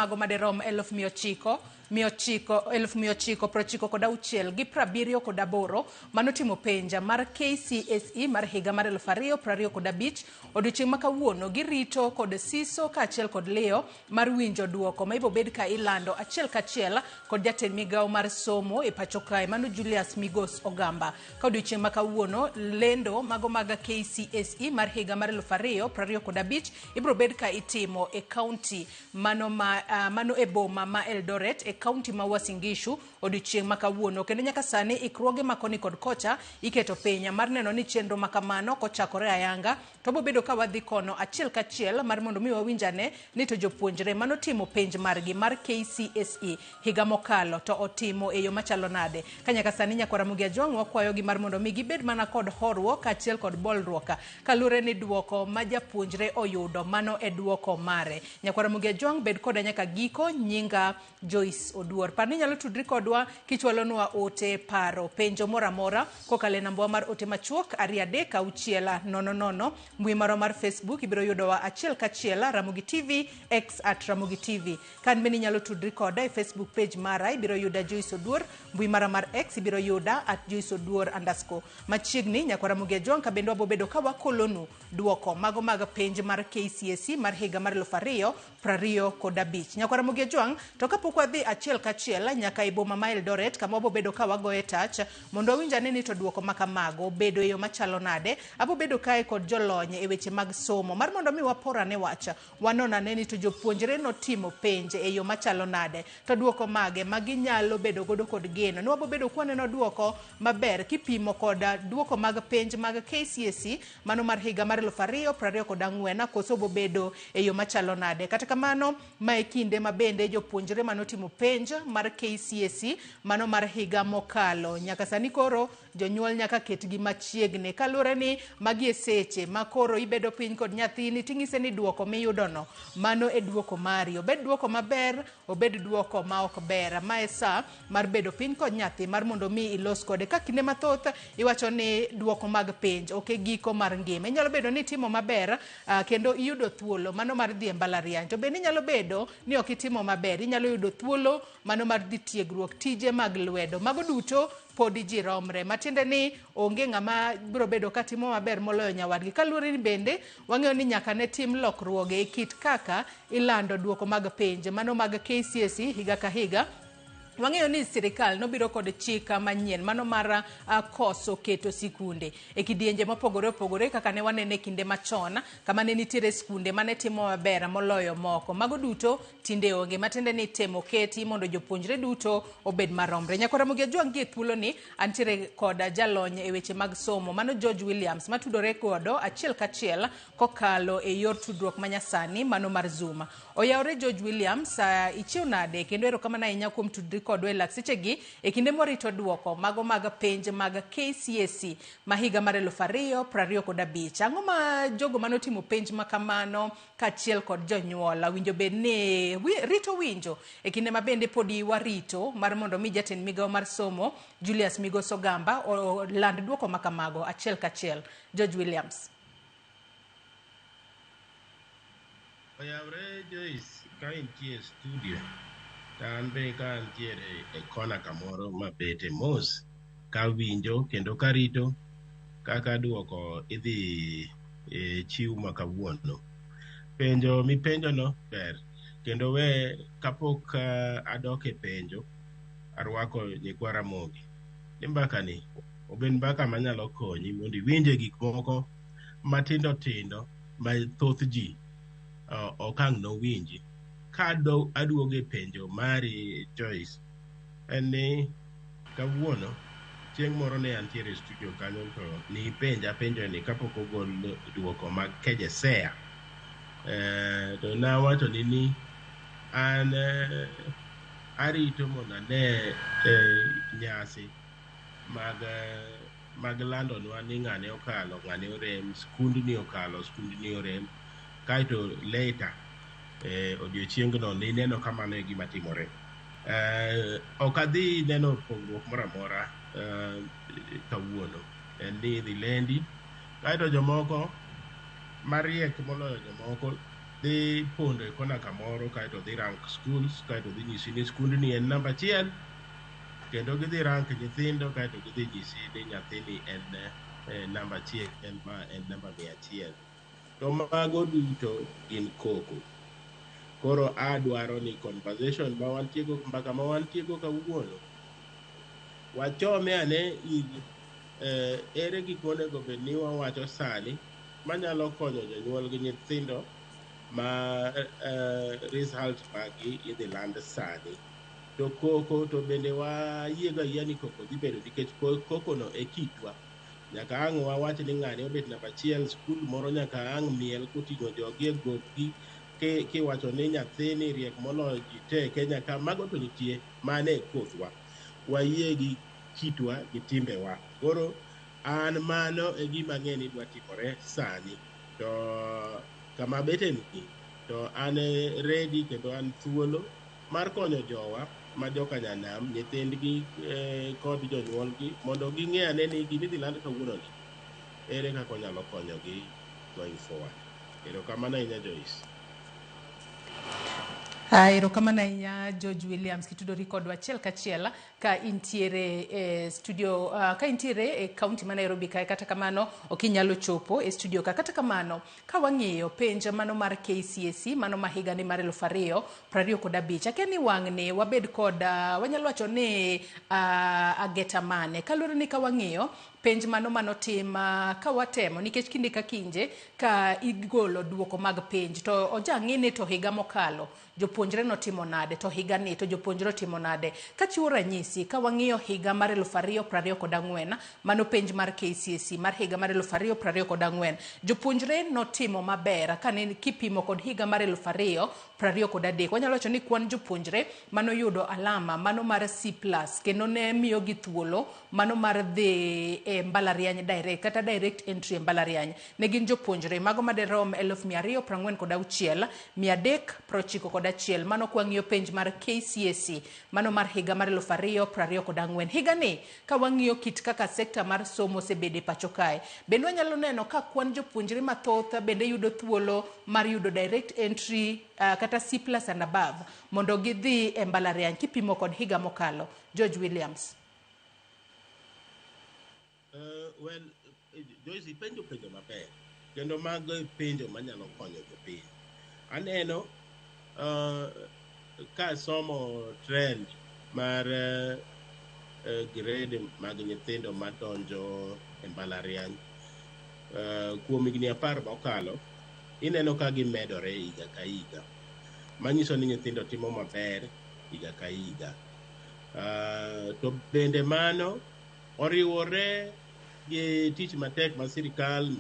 mago maderom 900,000 996 gi 78 manotimo penja mar KCSE mar higa mar 2025 odiochieng' ma kawuono girito kod siso kaachiel kod liyo mar winjo duoko ma ibobed ka ilando achiel kachiel kod jatend migawo mar somo e pacho kae mano Julius Migos Ogamba. Ka odiochieng' ma kawuono lendo mago mag KCSE mar higa mar 2025 ibiro bed ka itimo e kaunti mano ma mano e boma ma Eldoret e kaunti ma Uasin Gishu odiochieng' ma kawuono. Kendo nyaka sani ikruoge ma koni kod kocha iketo piny mar neno ni chenro ma kamano kochakore ayanga to bobedo ka wadhi kono achiel kachiel mar mondo mi wawinj ane ni to jopuonjre manotimo penj margi mar KCSE higa mokalo to otimo e yo machalo nade. Ka nyaka sani nyakwar Ramogi Ajwang' wakwayogi mar mondo mi gibed mana kod horuok kaachiel kod bolruok kaluwore ni duoko ma japuonjre oyudo mano e duoko mare. Nyakwar Ramogi Ajwang' bed koda nyaka giko. Nyinga Joyce Oduor. Par ni inyalo tudri kodwa kichwalonwa ote, paro, penjo moro amora kokalo e nambwa mar ote machuok 236 00. Mbui marwa mar Facebook ibiro yudowa achiel kachiel Ramogi TV, X at Ramogi TV. Kan bende inyalo tudri koda e Facebook page mara ibiro yuda Joyce Oduor, mbui mara mar X ibiro yuda at Joyce Oduor underscore. Machiegni nyakwar Ramogi Ajwang' ka bende wabobedo ka wakolonu duoko mago mag penj mar KCSE mar higa mar 2025. Nyakwar Ramogi Ajwang' to kapok wadhi achiel kachiel nyaka e boma ma Eldoret kama wabobedo ka wagoye tach mondo wawinj ane ni to duoko ma kamago bedo e yo machalo nade. Abobedo kae kod jolony e weche mag somo mar mondo mi wapor ane wach, wanon ane ni to jopuonjre notimo penj e yo machalo nade to duoko mage ma ginyalo bedo godo kod geno ni wabobedo kwaneno duoko maber kipimo kod duoko mag penj mag KCSE mano mar higa mar 2024 koso bobedo e yo machalo nade. Kata kamano ma e kinde ma bende jopuonjre manotimo penj mar KCSE mano mar higa mokalo nyaka sani koro jonyuol nyaka ketgi machiegni kaluwore ni magi e seche ma koro ibedo piny kod nyathini ting'ise ni duoko miyudono mano e duoko mari, obed duoko maber obed duoko ma ok ber. Ma e sa mar bedo piny kod nyathi mar mondo mi ilos kode. Ka kinde mathoth iwacho ni duoko mag penj ok e giko mar ngima. Inyalo bedo ni itimo maber kendo iyudo thuolo mano mar dhi e mbalariany. To bende inyalo bedo ni ok itimo maber, inyalo yudo thuolo mano mar dhi tiegruok tije mag lwedo. Mago duto podi ji romre, matiende ni onge ng'ama biro bedo katimo maber moloyo nyawadgi. Kaluwore ni bende wang'eyo ni nyaka ne tim lokruoge e kit kaka ilando duoko mag penj mano mag KCSE higa ka higa. Wang'eyo ni sirikal nobiro kod chik manyien mano mar koso keto sikunde e kidienje mopogore opogore kaka ne wanene kinde machon kama ne nitiere skunde mane timo maber moloyo moko. Mago duto tinde onge, matiende ni temo keti mondo jopuonjre duto obed maromre. Nyakwar Ramogi Ajwang' gi e thuoloni antiere kod jalony e weche mag somo mano George Williams matudore godo achiel kachiel kokalo e yor tudruok manyasani mano mar Zoom. Oyawore George Williams, ichiew nade kendo erokamano ahinya kuom tudri kodwa e lak sechegi e kinde mwarito duoko mago mag penj mag KCSE ma higa mar 2025. Ang'o ma jogo manotimo penj ma kamano kaachiel kod jonyuol winjo bed ni rito winjo e kinde ma bende podi warito mar mondo mi jatend migawo mar somo Julius Migos Ogamba oland duoko ma kamago achiel kachiel. George Williams. Oyawre Joyce, ka intie e studio to an be ka antiere e kona kamoro mabete mos kawinjo kendo karito kaka duoko idhi e chiw ma kawuono. Penjo mipenjono ber kendo we kapok adok e penjo arwako nyikwa Ramogi ni mbakani obed mbaka manyalo konyi mondo iwinje gik moko matindo tindo ma thoth ji ok ang' nowinji. Ka aduogo e penjo mari Joyce, en ni kawuono chieng' moro ne antiere e studio kanyo to nipenja penjo ni kapok ogol duoko mag KJSEA. To nawacho ni ni an arito mondo ane nyasi mag landonwa ni ng'ane okalo, ng'ane orem, skundni okalo, skundni orem. Kaeto later odiochiengno nineno ka mano e gima timore. Ok adhi neno pogruok moro amora kawuono. En ni idhi lendi. Kaeto jomoko mariek moloyo jomoko dhi pondo e kona kamoro kaeto dhi rank schools kaeto dhi nyisi ni skundni en namba achiel kendo gidhi rank nyithindo kaeto gidhi nyisi ni nyathini en namba achiel ma en namba 100. To mago duto gin koko. Koro adwaro ni conversation ma wantiego, mbaka ma wantiego kawuono, wachome ane ir ere gik monego bed ni wawacho sani manyalo konyo jonyuol gi nyithindo ma result magi idhi land sani. To koko to bende wayiego ayia ni koko dhi bedo nikech koko no e kitwa. Nyaka ang' wawach ni ng'ani obet namba achiel, skul moro nyaka ang' miel koting'o jogi e gokgi kiwacho ni nyathini riek moloyo ji te e Kenya ka, mago to nitie, mano e kothwa. Wayie gi kitwa gi timbewa. Koro an mano e gima ang'e ni dwa timore sani. To kama abete ni to an ready kendo an thuolo mar konyo jowa ma joka nyanam, nyithindgi kod jonyuolgi mondo ging'e ane ni gima idhi land kawuono ni ere kaka onyalo konyogi going forward. Erokamano ahinya Joyce. Erokamano ahinya George Williams kitudori kodwa achiel kachiel ka intiere e studio, ka intiere e county ma Nairobi kae, kata kamano ok inyalo chopo e studio ka. Kata kamano ka wang'iyo penj mano mar KCSE mano ma higani mar 2025, akia ni wang'ni wabed kod wanyalo wacho ni ageta mane kaluwore ni ka wang'iyo penj mano manotim ka watemo nikech kinde ka kinde ka igolo duoko mag penj to ojang'i ni to higa mokalo jopuonjre notimo nade to higa ni to jopuonjre otimo nade. Kachiwo ranyisi ka wang'iyo higa mar 2024, mano penj mar KCSE mar higa mar 2024, jopuonjre notimo maber kane kipimo kod higa mar 2023. Wanyalo wacho ni kwan jopuonjre manoyudo alama mano mar C+ kendo ne miyogi thuolo mano mar dhi e mbalariany direct kata direct entry e mbalariany ne gin jopuonjre mago maderom 246,391. Mano kwang'iyo penj mar KCSE mano mar higa mar 2024. Higani ka wang'iyo kit kaka sekta mar somo osebedo e pacho kae, bende wanyalo neno ka kwan jopuonjre mathoth bende yudo thuolo mar yudo direct entry kata C+ and above mondo gidhi e mbalariany kipimo kod higa mokalo. George Williams. Well, Joyce, ipenjo penjo maber kendo mago e penjo manyalo konyo jopiny. Aneno kasomo trend mar grade mag nyithindo madonjo e mbalariany kuom higni 10 mokalo, ineno ka gimedore higa ka higa, manyiso ni nyithindo timo maber higa ka higa. To bende mano oriwore gi tich matek ma sirikal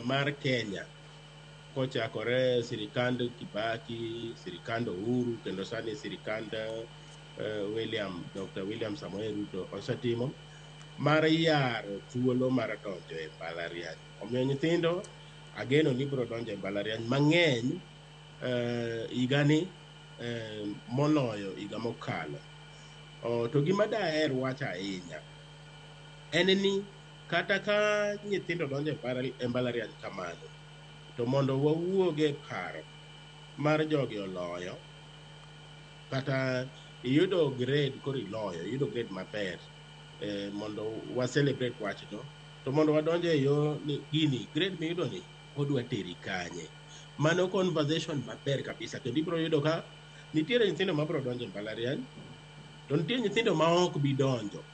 mar Kenya kochakore sirikand Kibaki, sirikand Uhuru kendo sani sirikand William Dr. William Samoei Ruto osetimo mar yaro thuolo mar donjo e mbalariany. Omiyo nyithindo ageno ni biro donjo e mbalariany mang'eny higani moloyo higa mokalo. To gima daher wacho ahinya en ni kata ka nyithindo donjo e mbalariany kamano, to mondo wawuog e paro mar jogi oloyo kata iyudo grade koro iloyo, iyudo grade maber, mondo wa celebrate wachno, to mondo wadonj e yo ni gini grade miyudo ni odwa teri kanye. Mano conversation maber kabisa kendo ibiro yudo ka nitiere nyithindo mabiro donjo e mbalariany to nitie nyithindo ma ok bi donjo.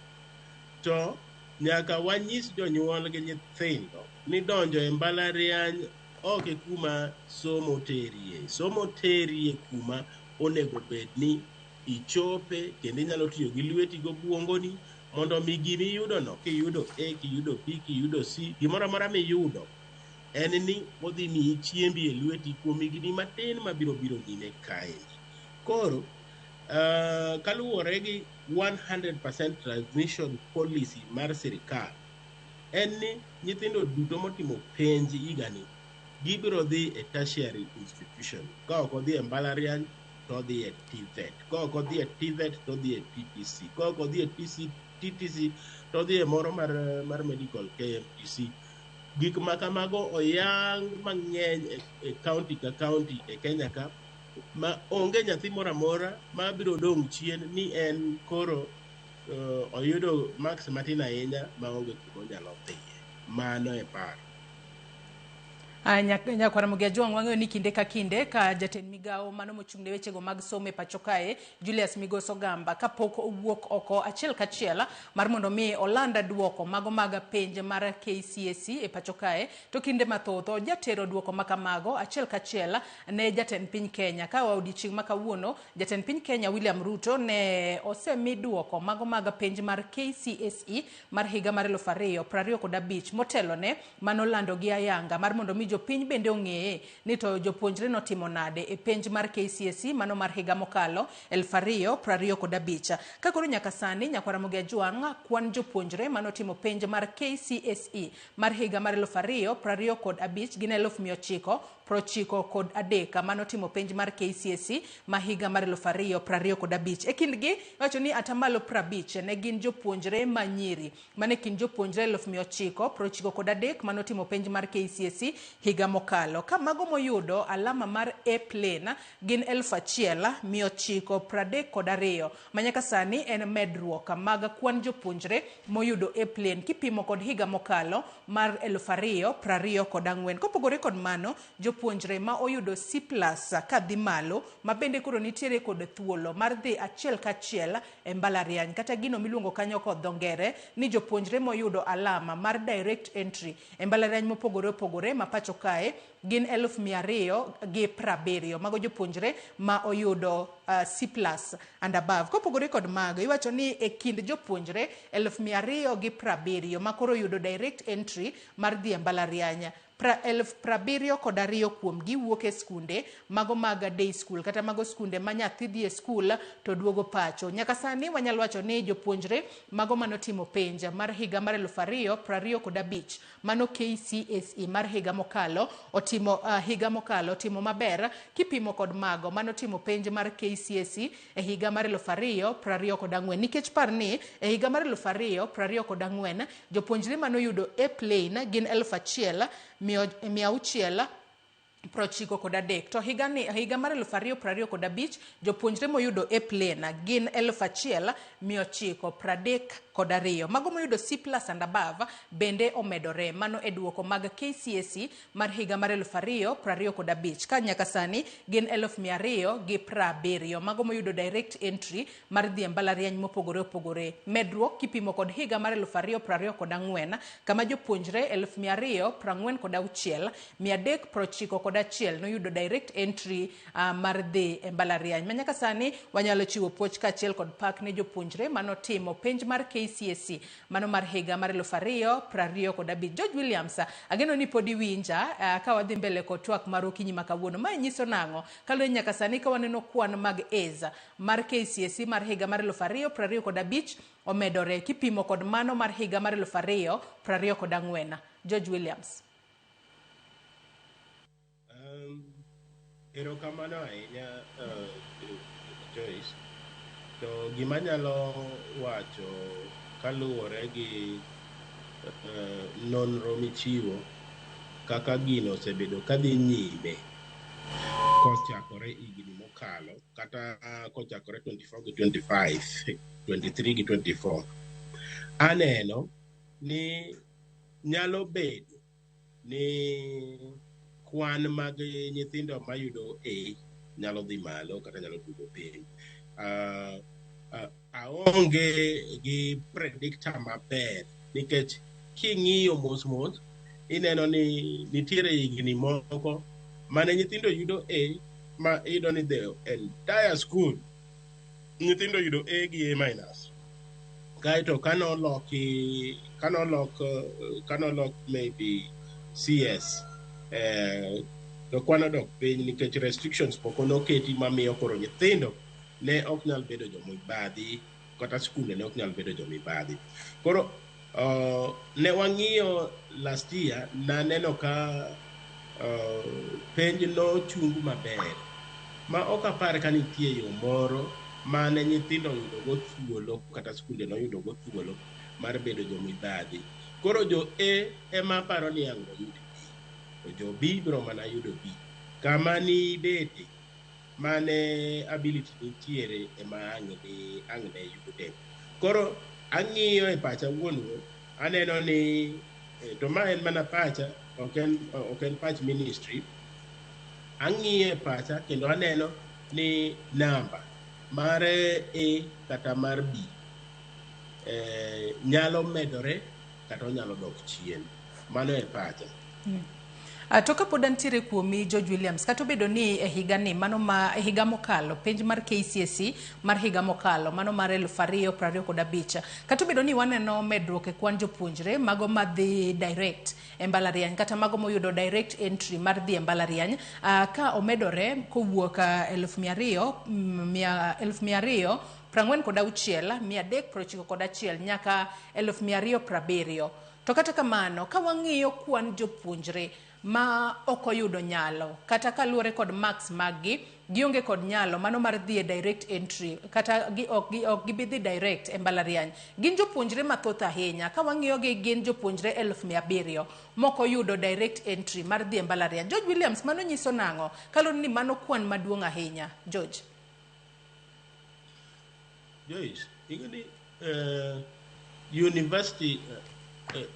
To nyaka wanyis jonyuol gi nyithindo ni donjo e mbalariany ok e kuma somo terie. Somo terie kuma onego bed ni ichope kendo inyalo tiyo gi lweti gobwongoni mondo mi gimiyudo no, kiyudo A, kiyudo B, kiyudo C, gimoro amora miyudo en ni odhi miyi chiembi e lweti kuom higni matin mabiro biro nyime kaendi. Koro kaluwore gi 100% transmission policy mar sirikal, en ni nyithindo duto motimo penj higani gibiro dhi e tertiary institution. Ka ok odhi e mbalariany to odhi e TVET. Ka ok odhi e TVET to odhi e TTC. Ka ok odhi e TTC to odhi e moro mar medical KMTC. Gik ma kamago oyang mang'eny e county ka county e Kenya ka ma onge nyathi moro amora ma biro dong' chien ni en koro oyudo marks matin ahinya ma onge kuma onyalo dhiye. Mano e paro. Nyakwar Ramogi Ajwang', wang'eyo ni kinde ka kinde ka jatend migawo mano mochung' ne wechego mag somo e pacho kae, Julius Migos Ogamba, kapok owuok oko achiel kachiel mar mondo mi oland duoko mago mag penj mar KCSE e pacho kae, to kinde mathoth ojatero duoko ma kamago achiel kachiel ne jatend piny Kenya. Ka odiochieng' ma kawuono, jatend piny Kenya William Ruto ne osemi duoko mago mag penj mar KCSE mar higa mar 2025 motelone manolando gi ayanga mar mondo mi jopiny bende ong'eye ni to jopuonjre notimo nade e penj mar KCSE mano mar higa mokalo 2025. Ka koro nyaka sani, Nyakwar Ramogi Ajwang', kwan jopuonjre manotimo penj mar KCSE mar higa mar 2025 gin 993 manotimo penj mar KCSE ma higa mar 2025. E kindgi iwacho ni atamalo 50 ne gin jopuonjre ma nyiri, mane kind jopuonjre 993 manotimo penj mar KCSE higa mokalo. Ka mago moyudo alama mar A plain gin 1932 ma nyaka sani en medruok mag kwan jopuonjre moyudo A plain kipimo kod higa mokalo mar 2024. Kopogore kod mano, jopuonjre ma oyudo C plus kadhi malo ma bende koro nitiere kod thuolo mar dhi achiel kachiel e mbalariany kata gino miluongo kanyo kod dho ngere ni jopuonjre moyudo alama mar direct entry e mbalariany mopogore opogore ma pacho kae gin 270,000. Mago jopuonjre ma oyudo C plus and above. Kopogore kod mago, iwacho ni e kind jopuonjre 270,000 ma koro oyudo direct entry mar dhi e mbalariany, 72,000 kuomgi wuok e skunde mago mag day school kata mago skunde ma nyathi dhi e skul to duogo pacho. Nyaka sani wanyalo wacho ni jopuonjre mago manotimo penj mar higa mar 2025 mano KCSE mar higa mokalo otimo higa mokalo otimo maber kipimo kod mago manotimo penj mar KCSE e higa mar 2024, nikech par ni e higa mar 2024 jopuonjre manoyudo A plain gin 1693, to higa ni higa mar 2025 jopuonjre moyudo A plain gin 1932. Mago moyudo C plus and above bende omedore. Mano e duoko mag KCSE mar higa mar 2025 ka nyaka sani gin 270,000 mago moyudo direct entry mar dhi e mbalariany mopogore opogore. Medruok kipimo kod higa mar 2024 kama jopuonjre 246,391 noyudo direct entry mar dhi e mbalariany. Ma nyaka sani wanyalo chiwo puoch kaachiel kod pak ne jopuonjre manotimo penj mar KCSE mano mar higa mar 2025. George Williams, ageno ni pod iwinja ka wadhi mbele kod twak mar okinyi ma kawuono. Mae nyiso nang'o? Kaluwore nyaka sani ka waneno kwan mag A's mar KCSE mar higa mar 2025 omedore kipimo kod mano mar higa mar 2024. George Williams. Erokamano ahinya, Joyce. To gima anyalo wacho kaluwore gi nonro michiwo kaka gino osebedo kadhi nyime kochakore higni mokalo kata kochakore 24 gi 25, 23 gi 24, aneno ni nyalo bedo ni kwan mag nyithindo mayudo A nyalo dhi malo kata nyalo duogo piny. Aonge gi predictor maber nikech king'iyo mos mos ineno ni nitiere higni moko mane nyithindo yudo A ma iyudo ni the entire school nyithindo yudo A gi A minus. Kaeto kanoloki kanolok maybe CS to kwan odok piny nikech restrictions moko noketi mamiyo koro nyithindo ne ok nyal bedo jomibadhi kata skunde ne ok nyal bedo jomibadhi. Koro ne wang'iyo last year, naneno ka penj nochung maber ma ok apar ka nitie yo moro mane nyithindo oyudo go thuolo kata skunde noyudo go thuolo mar bedo jomibadhi. Koro jo A ema aparo ni ang' noyud B, to jo B biro mana yudo B. Kama nibete mane ability nitiere ema ang' ni ang' ne yude. Koro ang'iyo e pacha wuon aneno ni to ma en mana pacha, ok en pach ministry. Ang'iyo e pacha kendo aneno ni namba mar A kata mar B nyalo medore kata onyalo dok chien. Mano e pacha. To kapod antiere kuomi, George Williams, kata obedo ni e higa ni mano ma e higa mokalo, penj mar KCSE mar higa mokalo mano mar 2025, kata obedo ni waneno medruok e kwan jopuonjre mago madhi direct e mbalariany kata mago moyudo direct entry mar dhi e mbalariany, ka omedore kowuok 200,000, 246,391 nyaka 270,000, to kata kamano ka wang'iyo kwan jopuonjre ma ok oyudo nyalo kata kaluwore kod marks mag-gi, gionge kod nyalo mano mar dhi e direct entry kata ok gibi dhi direct e mbalariany, gin jopuonjre mathoth ahinya. Ka wang'iyo gi, gin jopuonjre 700,000 mok oyudo direct entry mar dhi e mbalariany. George Williams, mano nyiso nang'o kaluwore ni mano kwan maduong' ahinya, George? Joyce, ing'e ni university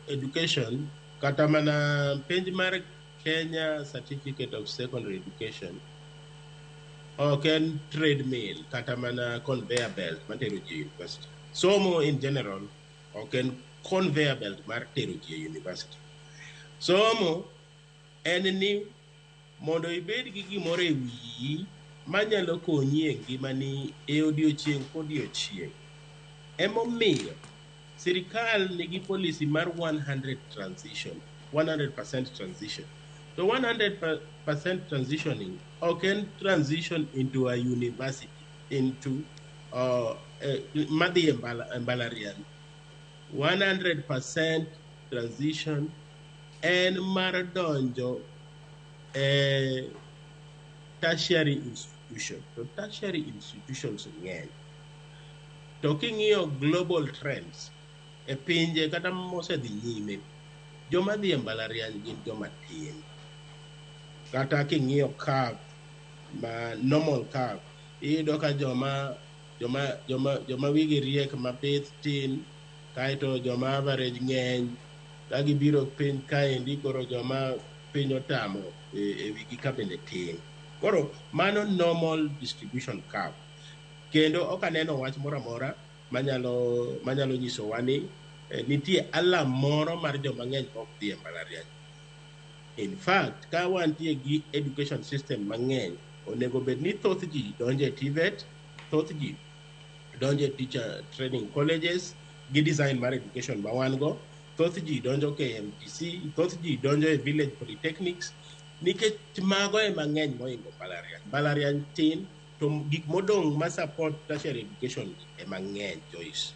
education kata mana penj mar Kenya Certificate of Secondary Education ok en treadmill kata mana conveyor belt matero ji e university. Somo in general ok en conveyor belt mar tero ji e university. Somo en ni mondo ibed gi gimoro e wiyi manyalo konyi e ngimani e odiochieng' kodiochieng'. Emomiyo sirikal nigi policy mar 100 transition, 100% transition. To 100% transitioning ok en transition into a university, into madhi e mbalariany. 100% transition en mar donjo e tertiary institution. To tertiary institutions ng'eny. To king'iyo global trends e pinje kata mosedhi nyime, joma dhi e mbalariany gin joma tin. Kata king'iyo curve ma normal curve, iyudo ka joma wigi riek mabith tin, kaeto joma average ng'eny, ka gibiro piny kaendi koro joma piny otamo e wigi ka bende tin. Koro mano normal distribution curve. Kendo ok aneno wach moro amora manyalo nyisowa ni nitie alarm moro mar joma ng'eny mok dhi e mbalariany. In fact, ka wantie gi education system mang'eny, onego bed ni thoth ji donjo e TVET, thoth ji donjo e teacher training colleges gi design mar education ma wan go, thoth ji donjo KMTC, thoth ji donjo e village polytechnics, nikech mago ema ng'eny mohingo mbalariany. Mbalariany tin, to gik modong' ma support tertiary education ema ng'eny, Joyce.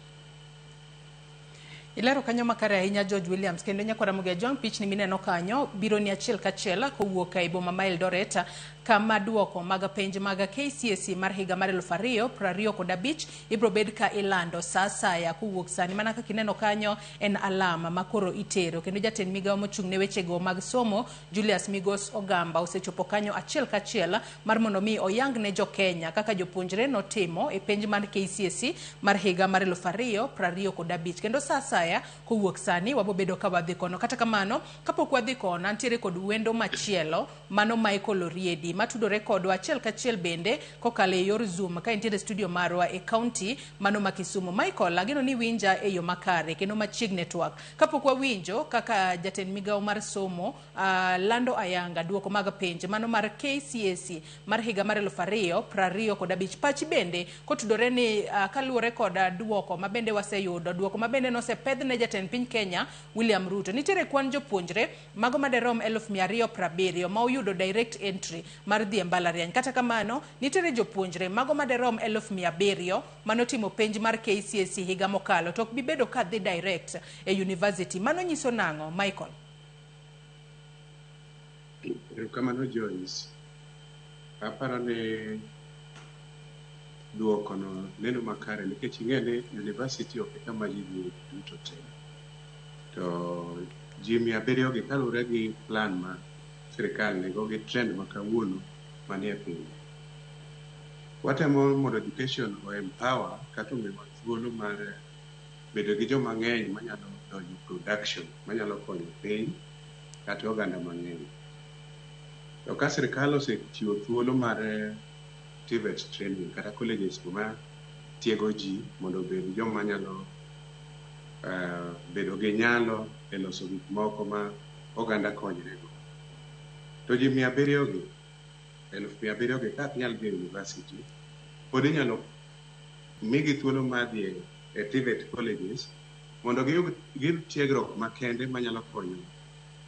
Ilero kanyo makare ahinya, George Williams. Kendo nyakwara Ramogi Ajwang', pichni mineno kanyo biro ni achiel kachiel kowuok e boma ma Eldoret, kama duoko mag penj mag KCSE mar higa mar 2025 ibiro bed ka ilando sa asaya kowuok sani. Mana kaka ineno kanyo en alam ma koro itero, kendo jatend migawo mochung' ne wechego mag somo Julius Migos Ogamba osechopo kanyo achiel kachiel mar mondo mi oyang ne jo-Kenya kaka jopuonjre notimo e penj mar KCSE mar higa mar 2025. Kendo sa asaya kowuok sani wabobedo ka wadhi kono. Kata kamano, kapok wadhi kono, antiere kod wendo machielo, mano Michael Oriedi, matudore kodwa achiel kachiel bende kokalo e yor Zoom ka entiere studio marwa e county mano ma Kisumu. Michael, ageno ni winja e yo makare kendo machiegni e twak. Kapok wawinjo kaka jatend migawo mar somo lando ayanga duoko mag penj mano mar KCSE mar higa mar 2025, pachi bende kotudore ni kaluwore kod duoko ma bende waseyudo, duoko ma bende nosepedh ne jatend piny Kenya William Ruto, nitiere kwan jopuonjre mago maderom 270,000 ma oyudo direct entry mar dhi e mbalariany. Kata kamano, nitiere jopuonjre mago maderom 700,000 manotimo penj mar KCSE higa mokalo to ok bi bedo ka dhi direct e university. Mano nyiso nang'o, Michael? Erokamano, Joyce. Aparo ni duokono neno makare nikech ing'e ni university ok e kama ji dhiye duto te. To ji 700 gi kaluwore gi plan ma sirikal nigo gi trend ma kawuono manie piny. Watemo mondo education o empower kata omiwa thuolo mar bedo gi joma ng'eny manyalo donjo production manyalo konyo piny kata oganda mang'eny. To ka sirikal osechiwo thuolo mar TVET training kata colleges ma tiego ji mondo obed joma nyalo bedo gi nyalo e loso gik moko ma oganda konyre go. To ji 700 gi, 700,000 gi ka ok nyal dhi e university, pod inyalo migi thuolo mar dhi e TVET colleges mondo giyud tiegruok makende manyalo konyo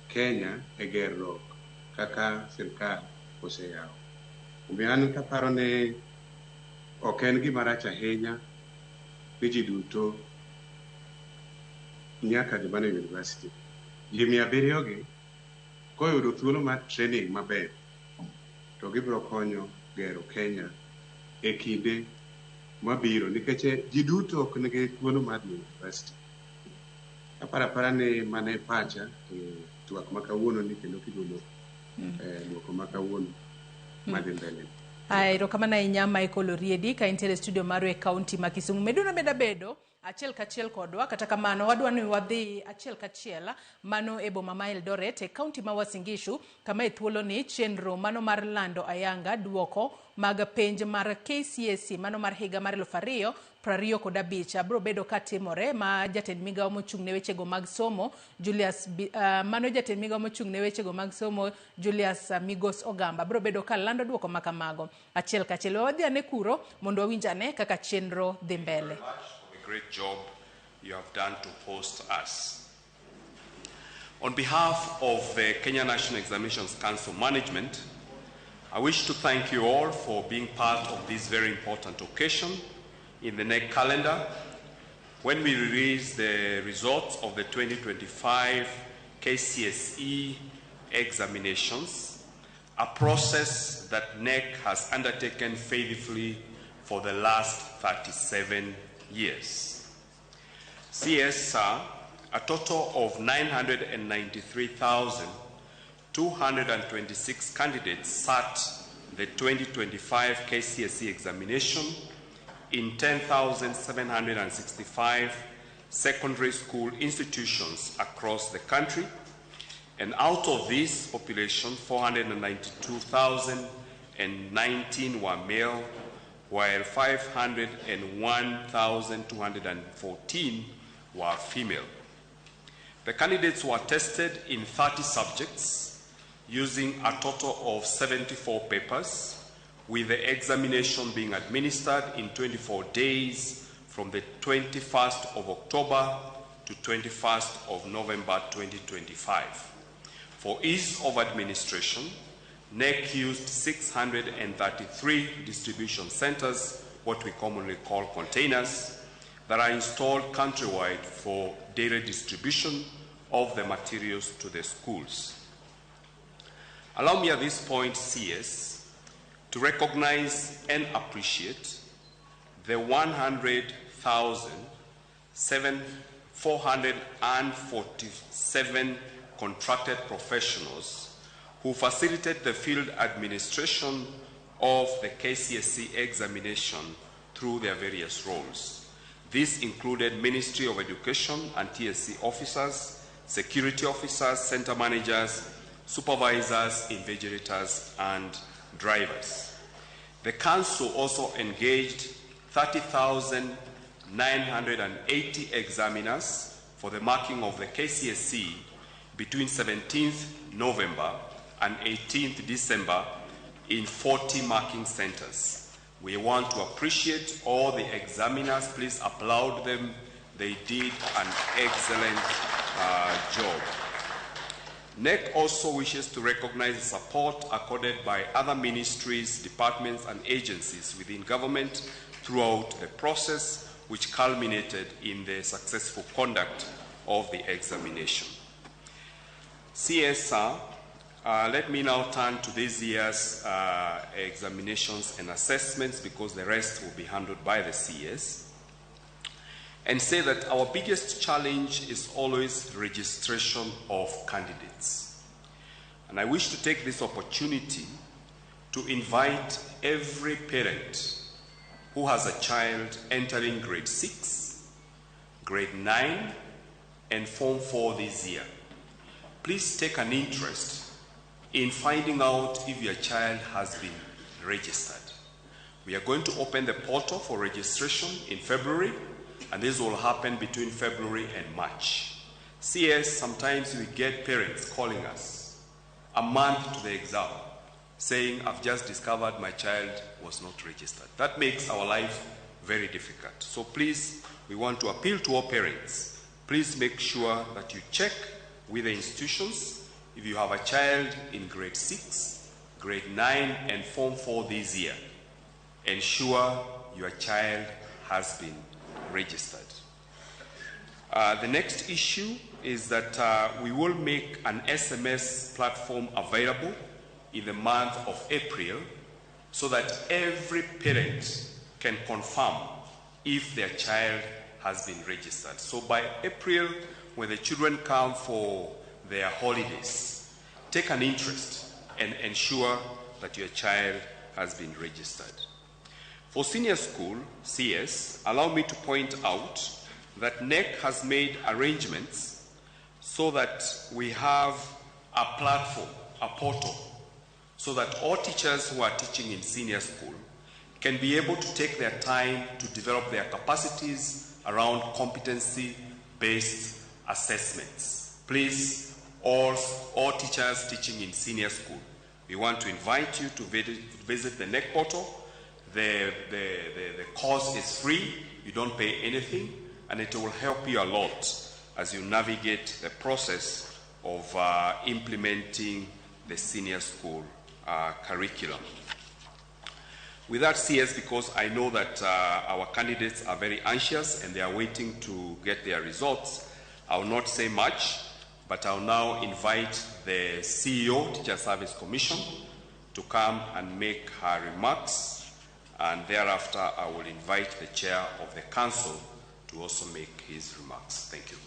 Kenya e gerruok kaka sirikal oseyawo. Omiyo an kaparo ni ok en gima rach ahinya ni ji duto nyaka dhi mana e university. Ji 700 gi koyudo thuolo mar training maber to gibiro konyo gero Kenya e kinde mabiro nikech ji duto ok nigi thuolo mar dhi e university. Aparo apara ni mano e pacha e twak ma kawuono ni kendo kigolo duoko ma kawuono madhi mbele. Aya, erokamano ahinya Michael Oriedi ka intiere e studio marwa e kaunti ma Kisumu. Meduno meda bedo achiel kachiel kodwa, kata kamano wadwa ni wadhi achiel kachiel mano e boma ma Eldoret e kaunti ma Uasin Gishu kama e thuoloni chenro mano mar lando ayanga duoko mag penj mar KCSE mano mar higa mar 2025 biro bedo katimore ma jatend migawo mochung' ne wechego mag somo Julius mano jatend migawo mochung' ne wechego mag somo Julius Migos Ogamba biro bedo ka lando duoko ma kamago achiel kachiel. Wadhi ane kuro mondo wawinj ane kaka chenro dhi mbele. The great job you have done to host us. On behalf of the Kenya National Examinations Council management, I wish to thank you all for being part of this very important occasion in the KNEC calendar when we release the results of the 2025 KCSE examinations, a process that KNEC has undertaken faithfully for the last 37 years. CS, sir, a total of 993,226 candidates sat the 2025 KCSE examination in 10,765 secondary school institutions across the country. And out of this population, 492,019 were male, while 501,214 were female. The candidates were tested in 30 subjects using a total of 74 papers, with the examination being administered in 24 days from the 21st of October to 21st of November 2025. For ease of administration, KNEC used 633 distribution centers, what we commonly call containers, that are installed countrywide for daily distribution of the materials to the schools. Allow me at this point, CS, to recognize and appreciate the 100,447 contracted professionals who facilitate the field administration of the KCSE examination through their various roles. This included Ministry of Education and TSC officers, security officers, center managers, supervisors, invigilators, and drivers. The Council also engaged 30,980 examiners for the marking of the KCSE between 17th November and 18th December in 40 marking centers. We want to appreciate all the examiners. Please applaud them. They did an excellent job. KNEC also wishes to recognize the support accorded by other ministries, departments, and agencies within government throughout the process, which culminated in the successful conduct of the examination. CSR, let me now turn to this year's examinations and assessments, because the rest will be handled by the CS. and say that our biggest challenge is always registration of candidates. And I wish to take this opportunity to invite every parent who has a child entering grade 6, grade 9, and Form 4 this year. Please take an interest in finding out if your child has been registered. We are going to open the portal for registration in February, and this will happen between February and March. CS, sometimes we get parents calling us a month to the exam saying, I've just discovered my child was not registered. That makes our life very difficult. So please, we want to appeal to all parents. Please make sure that you check with the institutions. If you have a child in grade 6, grade 9, and Form 4 this year, ensure your child has been registered. The next issue is that we will make an SMS platform available in the month of April so that every parent can confirm if their child has been registered. So by April, when the children come for their holidays, take an interest and ensure that your child has been registered. For senior school, CS, allow me to point out that KNEC has made arrangements so that we have a platform, a portal, so that all teachers who are teaching in senior school can be able to take their time to develop their capacities around competency-based assessments. Please, all teachers teaching in senior school, we want to invite you to visit the KNEC portal. The course is free, you don't pay anything, and it will help you a lot as you navigate the process of implementing the senior school curriculum. With that, CS, because I know that our candidates are very anxious and they are waiting to get their results, I will not say much, but I will now invite the CEO, Teacher Service Commission, to come and make her remarks, and thereafter I will invite the chair of the council to also make his remarks. Thank you.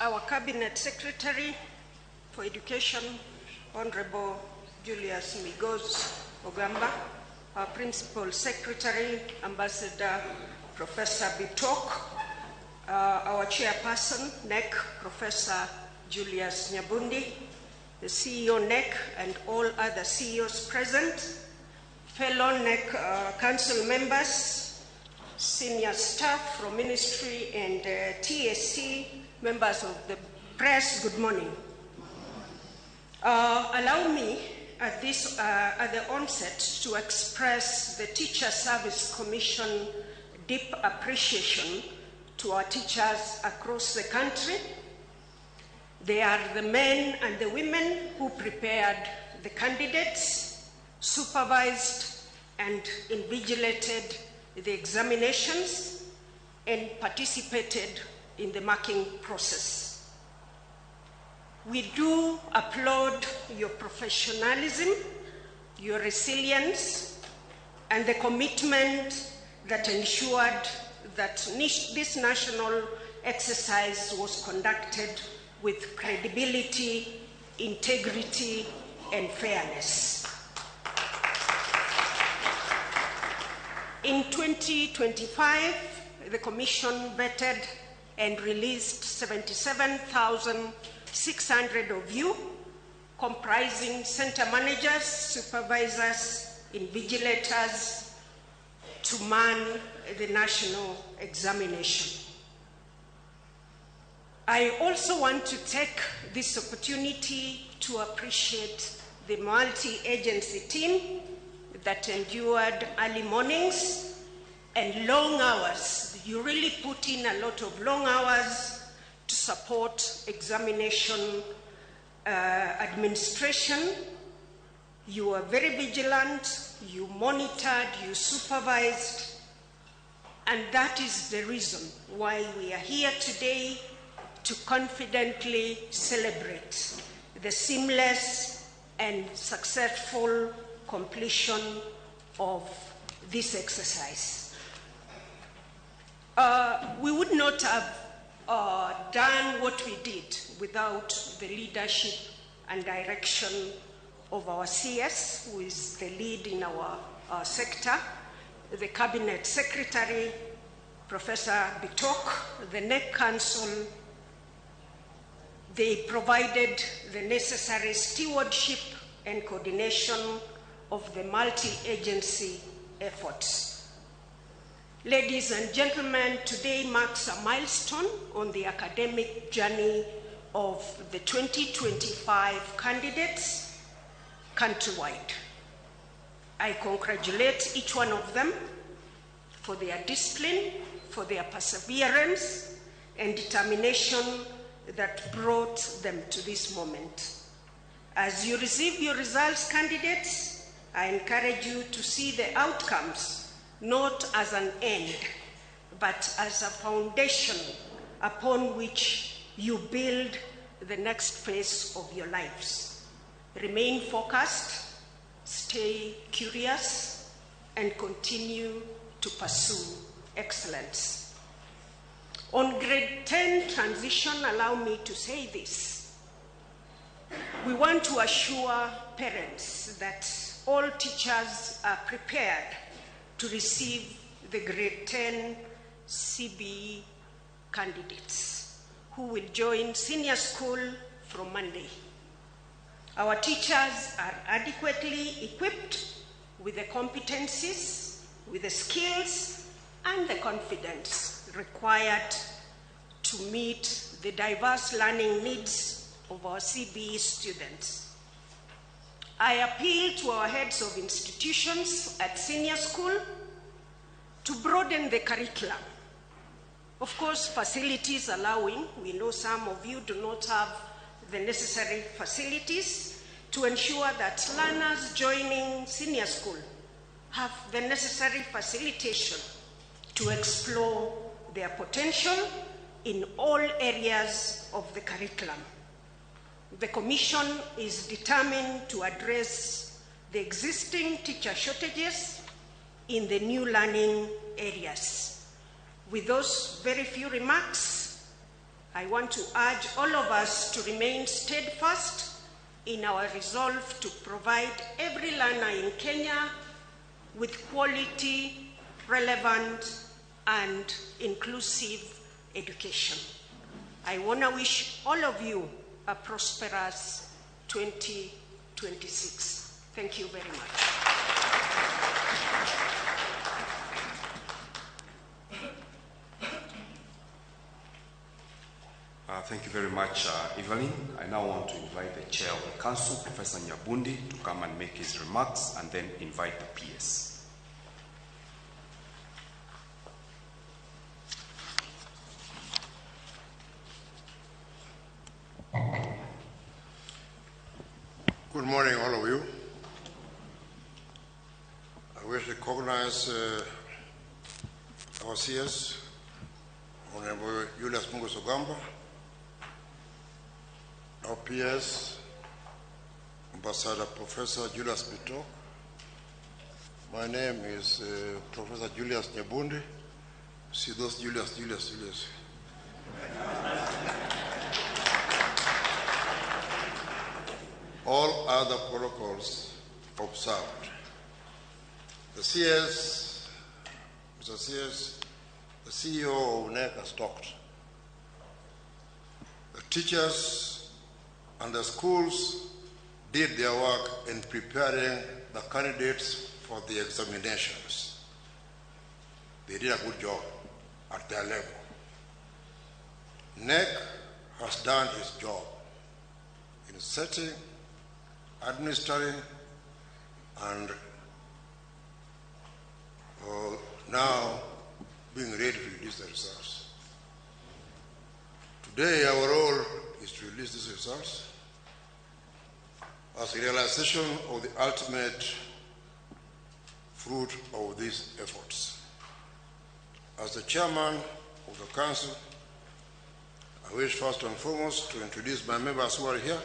Our Cabinet Secretary for Education, Honorable Julius Migos Ogamba, our Principal Secretary, Ambassador Professor Bitok, our Chairperson, KNEC, Professor Julius Nyabundi, the CEO KNEC and all other CEOs present, fellow KNEC Council members, senior staff from Ministry and TSC, members of the press, good morning. Allow me at the onset to express the Teacher Service Commission deep appreciation to our teachers across the country. They are the men and the women who prepared the candidates, supervised and invigilated the examinations, and participated in the marking process. We do applaud your professionalism, your resilience, and the commitment that ensured that this national exercise was conducted with credibility, integrity, and fairness. In 2025, the Commission vetted and released 77,600 of you, comprising center managers, supervisors, invigilators, to man the national examination. I also want to take this opportunity to appreciate the multi-agency team that endured early mornings and long hours. You really put in a lot of long hours to support examination administration. You were very vigilant, you monitored, you supervised, and that is the reason why we are here today to confidently celebrate the seamless and successful completion of this exercise. We would not have done what we did without the leadership and direction of our CS, who is the lead in our sector, the Cabinet Secretary, Professor Bitok, the NEC Council. They provided the necessary stewardship and coordination of the multi-agency efforts. Ladies and gentlemen, today marks a milestone on the academic journey of the 2025 candidates countrywide. I congratulate each one of them for their discipline, for their perseverance and determination that brought them to this moment. As you receive your results, candidates, I encourage you to see the outcomes not as an end, but as a foundation upon which you build the next phase of your lives. Remain focused, stay curious, and continue to pursue excellence. On grade 10 transition, allow me to say this. We want to assure parents that all teachers are prepared to receive the grade 10 CBE candidates who will join senior school from Monday. Our teachers are adequately equipped with the competencies, with the skills, and the confidence required to meet the diverse learning needs of our CBE students. I appeal to our heads of institutions at senior school to broaden the curriculum. Of course, facilities allowing, we know some of you do not have the necessary facilities to ensure that learners joining senior school have the necessary facilitation to explore their potential in all areas of the curriculum. The Commission is determined to address the existing teacher shortages in the new learning areas. With those very few remarks, I want to urge all of us to remain steadfast in our resolve to provide every learner in Kenya with quality, relevant, and inclusive education. I want to wish all of you a prosperous 2026. Thank you very much. Thank you very much, Evelyn. I now want to invite the chair of the council, Professor Nyabundi, to come and make his remarks and then invite the PS. Good morning, all of you. I wish to recognize our CS, Honorable Julius Migos Ogamba, our PS, Ambassador Professor Julius Bitok. My name is Professor Julius Nyabundi. See those Julius, Julius, Julius. All other protocols observed. The CS, Mr. CS, the CEO of NEC has talked. The teachers and the schools did their work in preparing the candidates for the examinations. They did a good job at their level. NEC has done its job in setting, administering, and now being ready to release the results. Today, our role is to release these results as a realization of the ultimate fruit of these efforts. As the chairman of the council, I wish first and foremost to introduce my members who are here.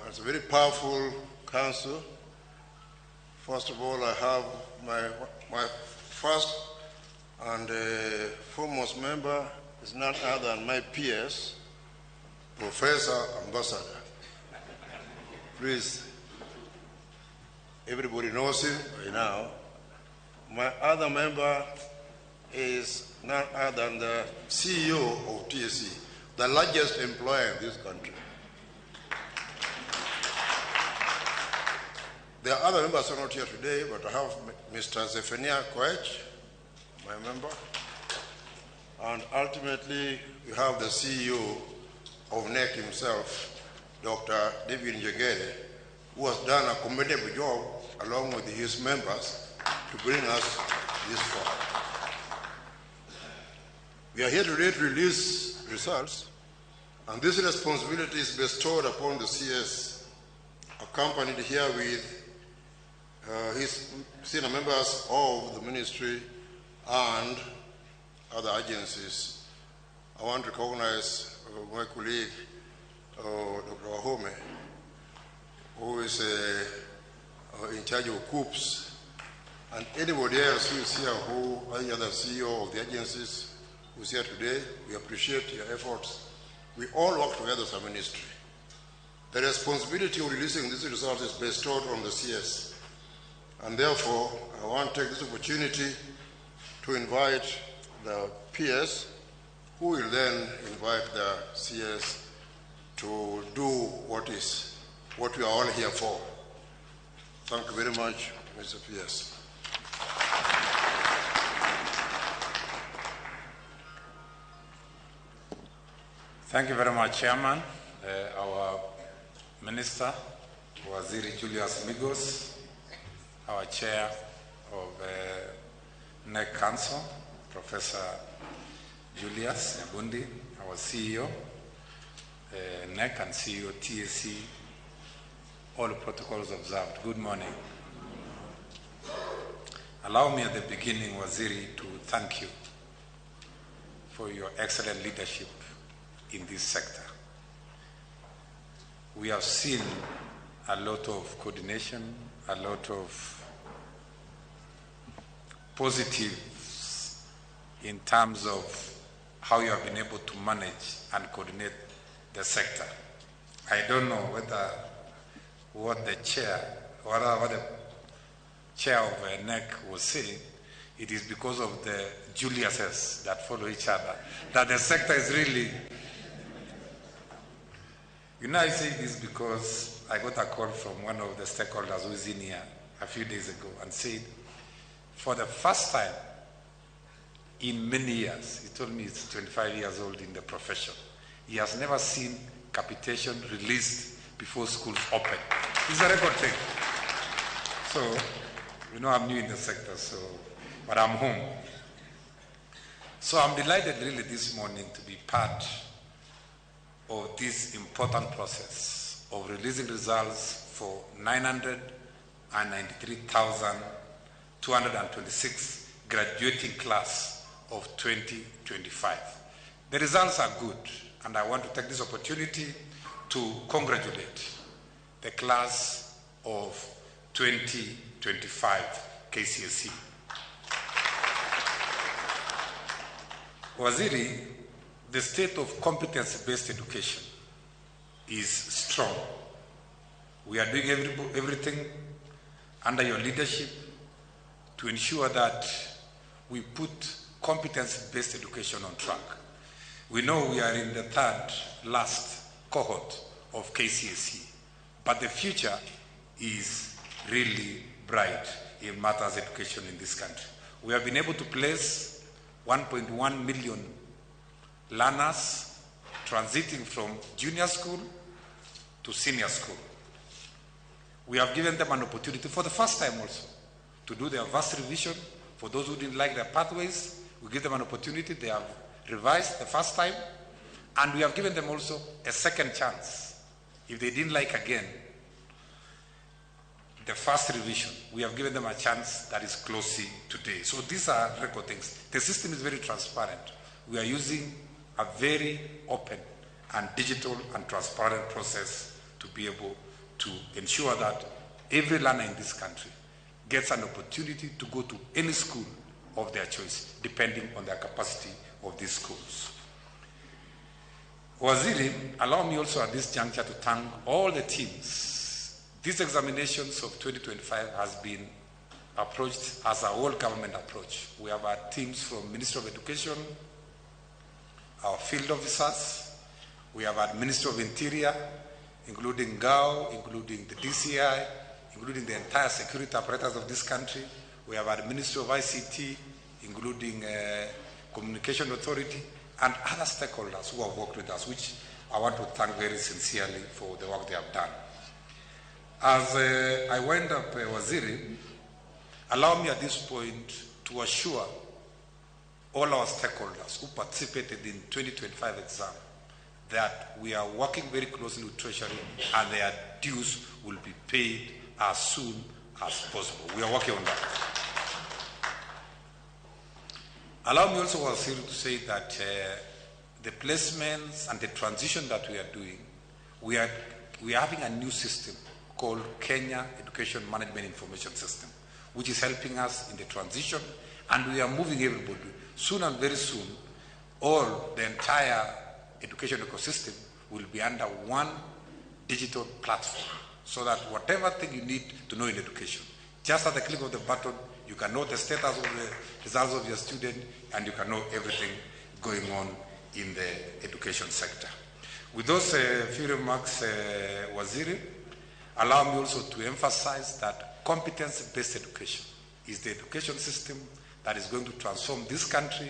It's a very powerful council First of all, I have my first and foremost member is none other than my PS, Professor Ambassador. Please, everybody knows him by now. My other member is none other than the CEO of TSC, the largest employer in this country. There are other members who are not here today, but I have Mr. Zephania Koech, my member. And ultimately, we have the CEO of KNEC himself, Dr. David Njengere, who has done a commendable job along with his members to bring us this far. We are here today to release results, and this responsibility is bestowed upon the CS, accompanied here with his senior members of the ministry and other agencies. I want to recognize my colleague, Dr. Wahome, who is in charge of KUCCPS, and anybody else who is here, who any other CEO of the agencies who is here today. We appreciate your efforts. We all work together as a ministry. The responsibility of releasing these results is bestowed on the CS. And therefore, I want to take this opportunity to invite the PS, who will then invite the CS to do what we are all here for. Thank you very much, Mr. PS. Thank you very much, Chairman, our Minister, Waziri Julius Migos, our Chair of KNEC Council, Professor Julius Nyabundi, our CEO, KNEC and CEO TSC, all protocols observed. Good morning. Allow me at the beginning, Waziri, to thank you for your excellent leadership in this sector. We have seen a lot of coordination, a lot of positives in terms of how you have been able to manage and coordinate the sector. I don't know whether what the chair, or what the chair of KNEC was saying, it is because of the Juliuses that follow each other, that the sector is really... You know, I say this because I got a call from one of the stakeholders who is in here a few days ago and said, for the first time in many years, he told me he's 25 years old in the profession, he has never seen capitation released before schools open. It's a record thing. So, you know, I'm new in the sector, so, but I'm home. So I'm delighted really this morning to be part of this important process of releasing results for 993,226 graduating class of 2025. The results are good, and I want to take this opportunity to congratulate the class of 2025 KCSE. Waziri, the state of competence-based education is strong. We are doing everything under your leadership to ensure that we put competence-based education on track. We know we are in the third last cohort of KCSE, but the future is really bright in matters education in this country. We have been able to place 1.1 million learners transiting from junior school to senior school. We have given them an opportunity for the first time also to do their vast revision. For those who didn't like their pathways, we give them an opportunity. They have revised the first time, and we have given them also a second chance. If they didn't like again the first revision, we have given them a chance that is closing today. So these are record things. The system is very transparent. We are using a very open and digital and transparent process to be able to ensure that every learner in this country gets an opportunity to go to any school of their choice, depending on their capacity of these schools. Waziri, allow me also at this juncture to thank all the teams. These examinations of 2025 has been approached as a whole government approach. We have our teams from Ministry of Education, our field officers, we have our Ministry of Interior, including GAO, including the DCI, including the entire security apparatus of this country. We have our Ministry of ICT, including Communication Authority, and other stakeholders who have worked with us, which I want to thank very sincerely for the work they have done. As I wind up, Waziri, allow me at this point to assure all our stakeholders who participated in 2025 exam that we are working very closely with Treasury and their dues will be paid as soon as possible. We are working on that. Allow me also, Waziri, to say that the placements and the transition that we are doing, we are having a new system called Kenya Education Management Information System, which is helping us in the transition, and we are moving everybody. Soon and very soon, all the entire education ecosystem will be under one digital platform, so that whatever thing you need to know in education, just at the click of the button, you can know the status of the results of your student, and you can know everything going on in the education sector. With those few remarks, Waziri, allow me also to emphasize that competence-based education is the education system that is going to transform this country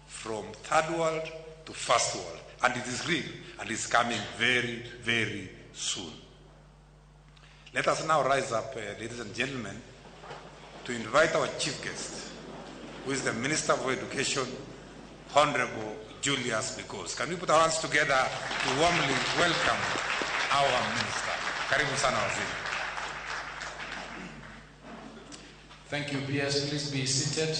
from third world to first world. And it is real, and it's coming very, very soon. Let us now rise up, ladies and gentlemen, to invite our chief guest, who is the Minister for Education, Honorable Julius Migos. Can we put our hands together to warmly welcome our minister? Karibu sana, Waziri. Thank you, PS. Please be seated.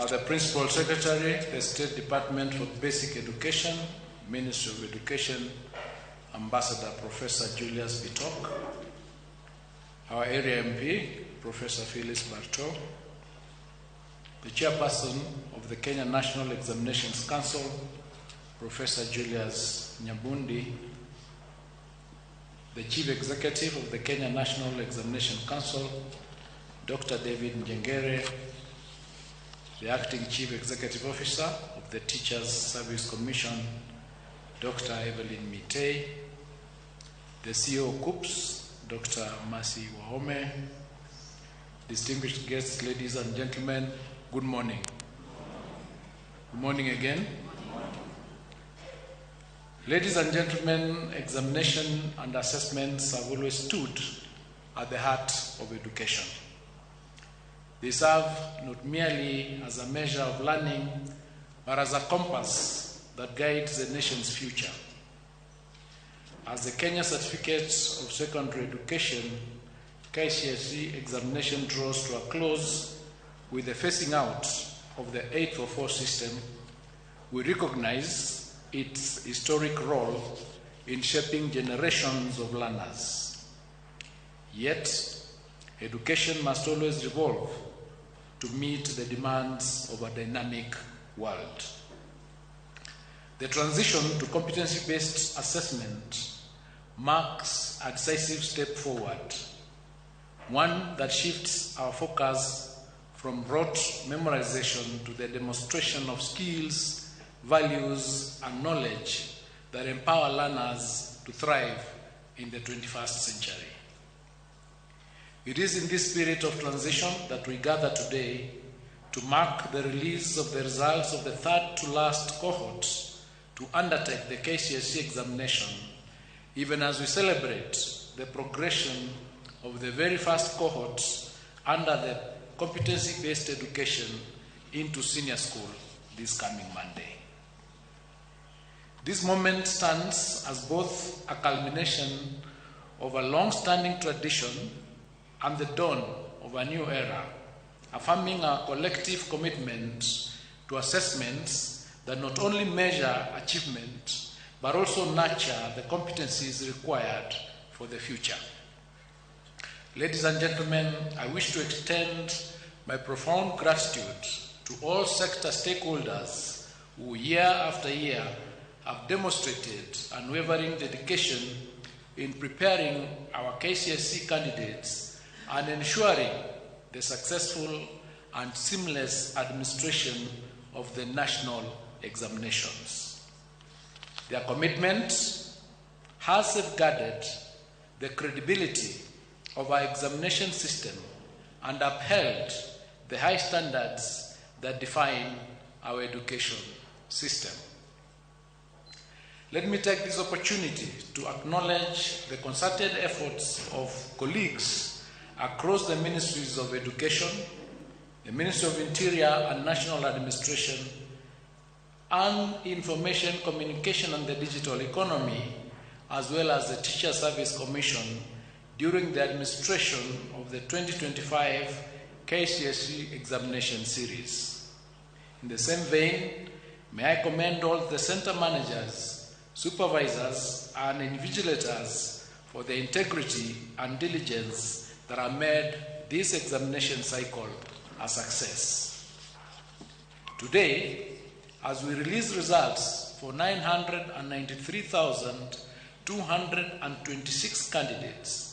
The Principal Secretary, the State Department for Basic Education, Ministry of Education, Ambassador Professor Julius Bitok, our area MP, Professor Phyllis Barto, the Chairperson of the Kenya National Examinations Council, Professor Julius Nyabundi, the Chief Executive of the Kenya National Examination Council, Dr. David Njengere, the Acting Chief Executive Officer of the Teachers Service Commission, Dr. Evelyn Mitei, the CEO KUPS, Dr. Mercy Wahome, distinguished guests, ladies and gentlemen, good morning. Good morning again. Ladies and gentlemen, examination and assessments have always stood at the heart of education. They serve not merely as a measure of learning, but as a compass that guides the nation's future. As the Kenya Certificate of Secondary Education, KCSE examination draws to a close with the phasing out of the 844 system, we recognize its historic role in shaping generations of learners. Yet, education must always evolve to meet the demands of a dynamic world. The transition to competency-based assessment marks a decisive step forward, one that shifts our focus from rote memorization to the demonstration of skills, values, and knowledge that empower learners to thrive in the 21st century. It is in this spirit of transition that we gather today to mark the release of the results of the third to last cohort to undertake the KCSE examination, even as we celebrate the progression of the very first cohort under the competency-based education into senior school this coming Monday. This moment stands as both a culmination of a long-standing tradition and the dawn of a new era, affirming our collective commitment to assessments that not only measure achievement, but also nurture the competencies required for the future. Ladies and gentlemen, I wish to extend my profound gratitude to all sector stakeholders who year after year have demonstrated unwavering dedication in preparing our KCSE candidates and ensuring the successful and seamless administration of the national examinations. Their commitment has safeguarded the credibility of our examination system and upheld the high standards that define our education system. Let me take this opportunity to acknowledge the concerted efforts of colleagues across the Ministries of Education, the Ministry of Interior and National Administration, and Information, Communication and the Digital Economy, as well as the Teacher Service Commission during the administration of the 2025 KCSE examination series. In the same vein, may I commend all the center managers, supervisors, and invigilators for their integrity and diligence that have made this examination cycle a success. Today, as we release results for 993,226 candidates,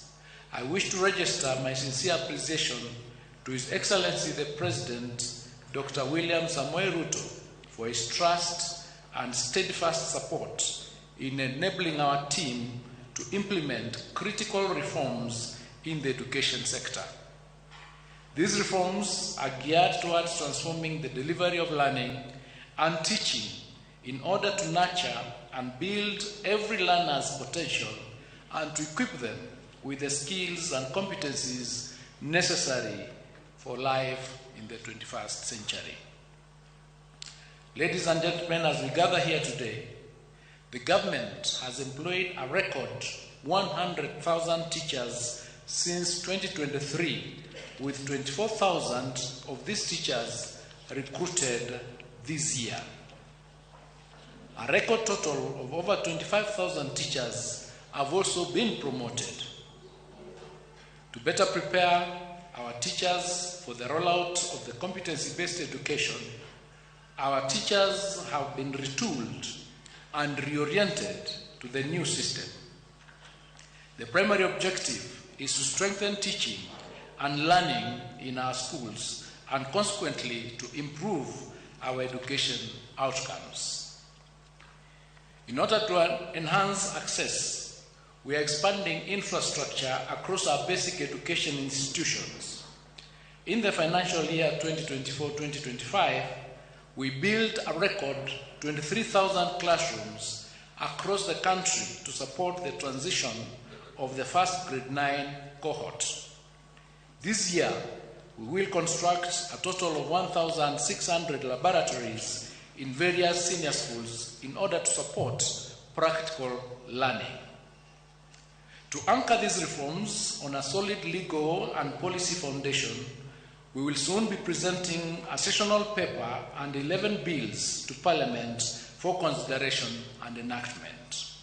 I wish to register my sincere appreciation to His Excellency the President, Dr. William Samoei Ruto, for his trust and steadfast support in enabling our team to implement critical reforms in the education sector. These reforms are geared towards transforming the delivery of learning and teaching in order to nurture and build every learner's potential and to equip them with the skills and competencies necessary for life in the 21st century. Ladies and gentlemen, as we gather here today, the government has employed a record 100,000 teachers since 2023, with 24,000 of these teachers recruited this year. A record total of over 25,000 teachers have also been promoted. To better prepare our teachers for the rollout of the competency-based education, our teachers have been retooled and reoriented to the new system. The primary objective is to strengthen teaching and learning in our schools and consequently to improve our education outcomes. In order to enhance access, we are expanding infrastructure across our basic education institutions. In the financial year 2024-2025, we built a record 23,000 classrooms across the country to support the transition of the first grade 9 cohort. This year, we will construct a total of 1,600 laboratories in various senior schools in order to support practical learning. To anchor these reforms on a solid legal and policy foundation, we will soon be presenting a sessional paper and 11 bills to Parliament for consideration and enactment.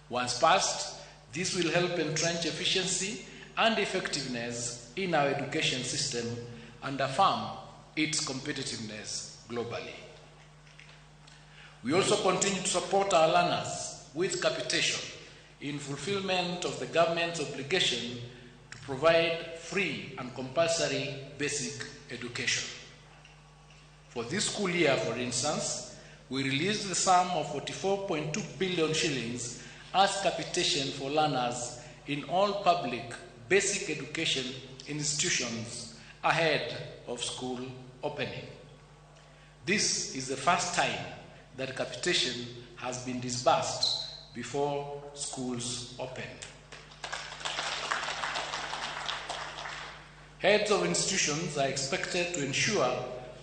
Once passed, this will help entrench efficiency and effectiveness in our education system and affirm its competitiveness globally. We also continue to support our learners with capitation in fulfillment of the government's obligation to provide free and compulsory basic education. For this school year, for instance, we released the sum of 44.2 billion shillings as capitation for learners in all public basic education institutions ahead of school opening. This is the first time that capitation has been disbursed before schools open. Heads of institutions are expected to ensure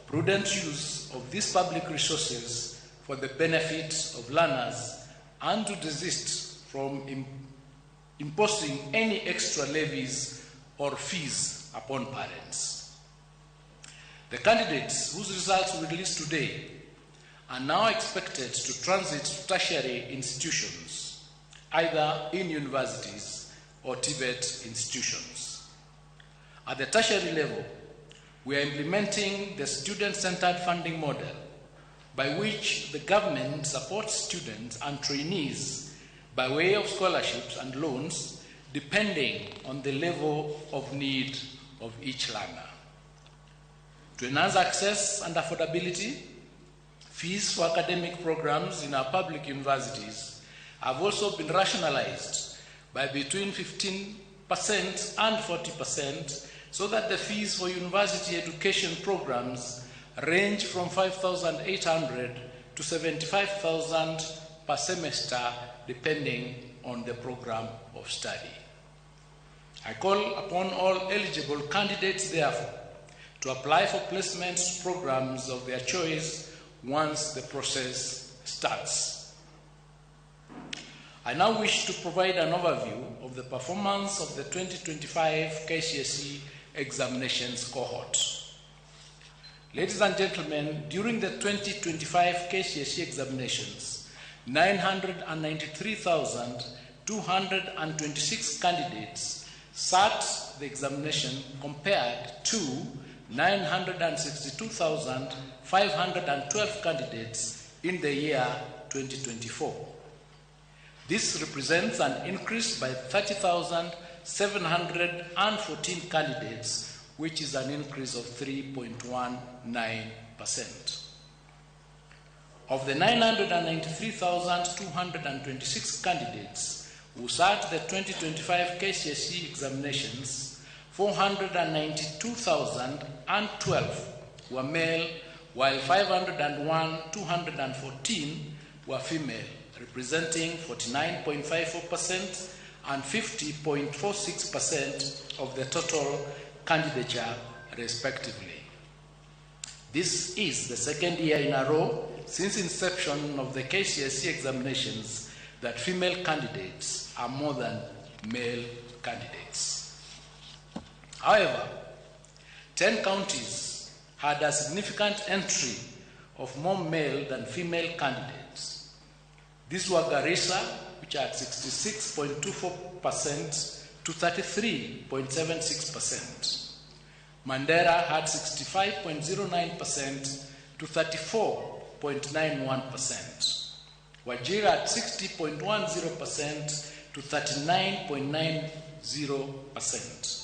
prudent use of these public resources for the benefit of learners and to desist from imposing any extra levies or fees upon parents. The candidates whose results we release today are now expected to transit to tertiary institutions, either in universities or TVET institutions. At the tertiary level, we are implementing the student-centered funding model by which the government supports students and trainees by way of scholarships and loans depending on the level of need of each learner. To enhance access and affordability, fees for academic programs in our public universities have also been rationalized by between 15% and 40% so that the fees for university education programs range from 5,800 to 75,000 per semester, depending on the program of study. I call upon all eligible candidates, therefore, to apply for placement programs of their choice once the process starts. I now wish to provide an overview of the performance of the 2025 KCSE examinations cohort. Ladies and gentlemen, during the 2025 KCSE examinations, 993,226 candidates sat the examination compared to 962,512 candidates in the year 2024. This represents an increase by 30,714 candidates, which is an increase of 3.19%. Of the 993,226 candidates who sat the 2025 KCSE examinations, 492,012 were male, while 501,214 were female, representing 49.54% and 50.46% of the total candidature, respectively. This is the second year in a row since inception of the KCSE examinations that female candidates are more than male candidates. However, 10 counties had a significant entry of more male than female candidates. These were Garissa, which had 66.24% to 33.76%. Mandera had 65.09% to 34.91%. Wajir had 60.10% to 39.90%.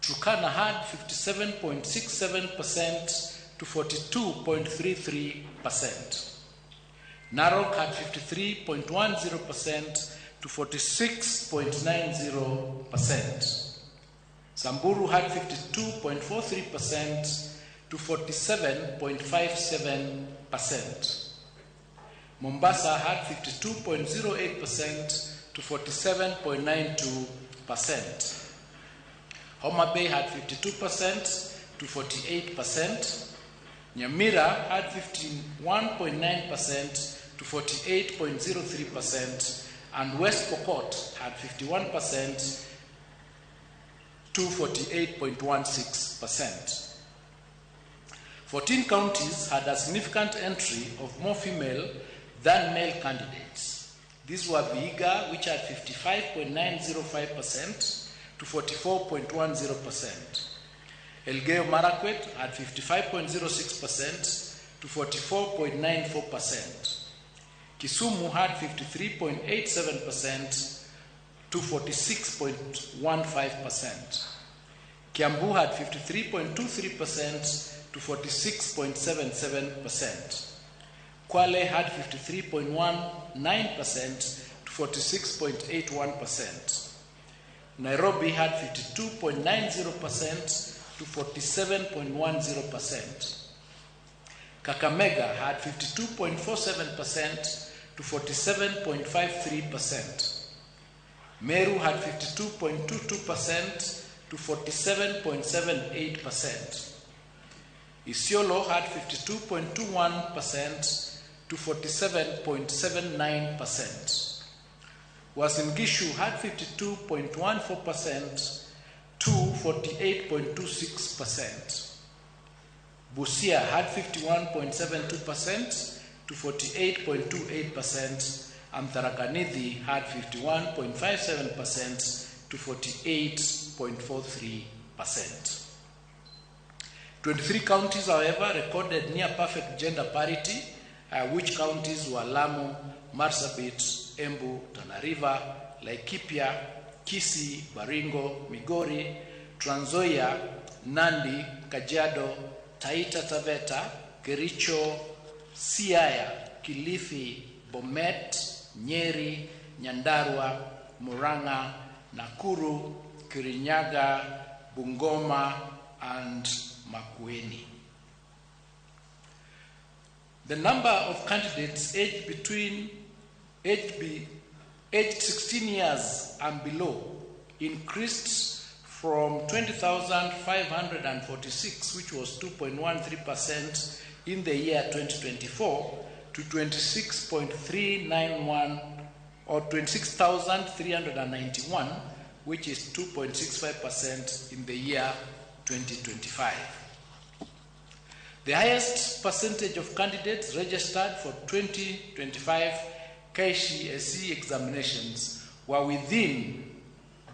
Turkana had 57.67% to 42.33%. Narok had 53.10% to 46.90%. Samburu had 52.43% to 47.57%. Mombasa had 52.08% to 47.92%. Homa Bay had 52% to 48%. Nyamira had 51.9% to 48.03%, and West Pokot had 51% to 48.16%. 14 counties had a significant entry of more female than male candidates. These were Vihiga, which had 55.905% to 44.10%. Elgeyo Marakwet had 55.06% to 44.94%. Kisumu had 53.87% to 46.15%. Kiambu had 53.23% to 46.77%. Kwale had 53.19% to 46.81%. Nairobi had 52.90% to 47.10%. Kakamega had 52.47% to 47.53%. Meru had 52.22% to 47.78%. Isiolo had 52.21% to 47.79%. Uasin Gishu had 52.14% to 48.26%. Busia had 51.72% to 48.28%, and Tharaka Nithi had 51.57% to 48.43%. 23 counties, however, recorded near perfect gender parity, which counties were Lamu, Marsabit, Embu, Tana River, Laikipia, Kisii, Baringo, Migori, Trans Nzoia, Nandi, Kajiado, Taita Taveta, Kericho, Siaya, Kilifi, Bomet, Nyeri, Nyandarua, Murang'a, Nakuru, Kirinyaga, Bungoma, and Makueni. The number of candidates aged between aged 16 years and below increased from 20,546, which was 2.13% in the year 2024, to 26.391 or 26,391, which is 2.65% in the year 2025. The highest percentage of candidates registered for 2025 KCSE examinations were within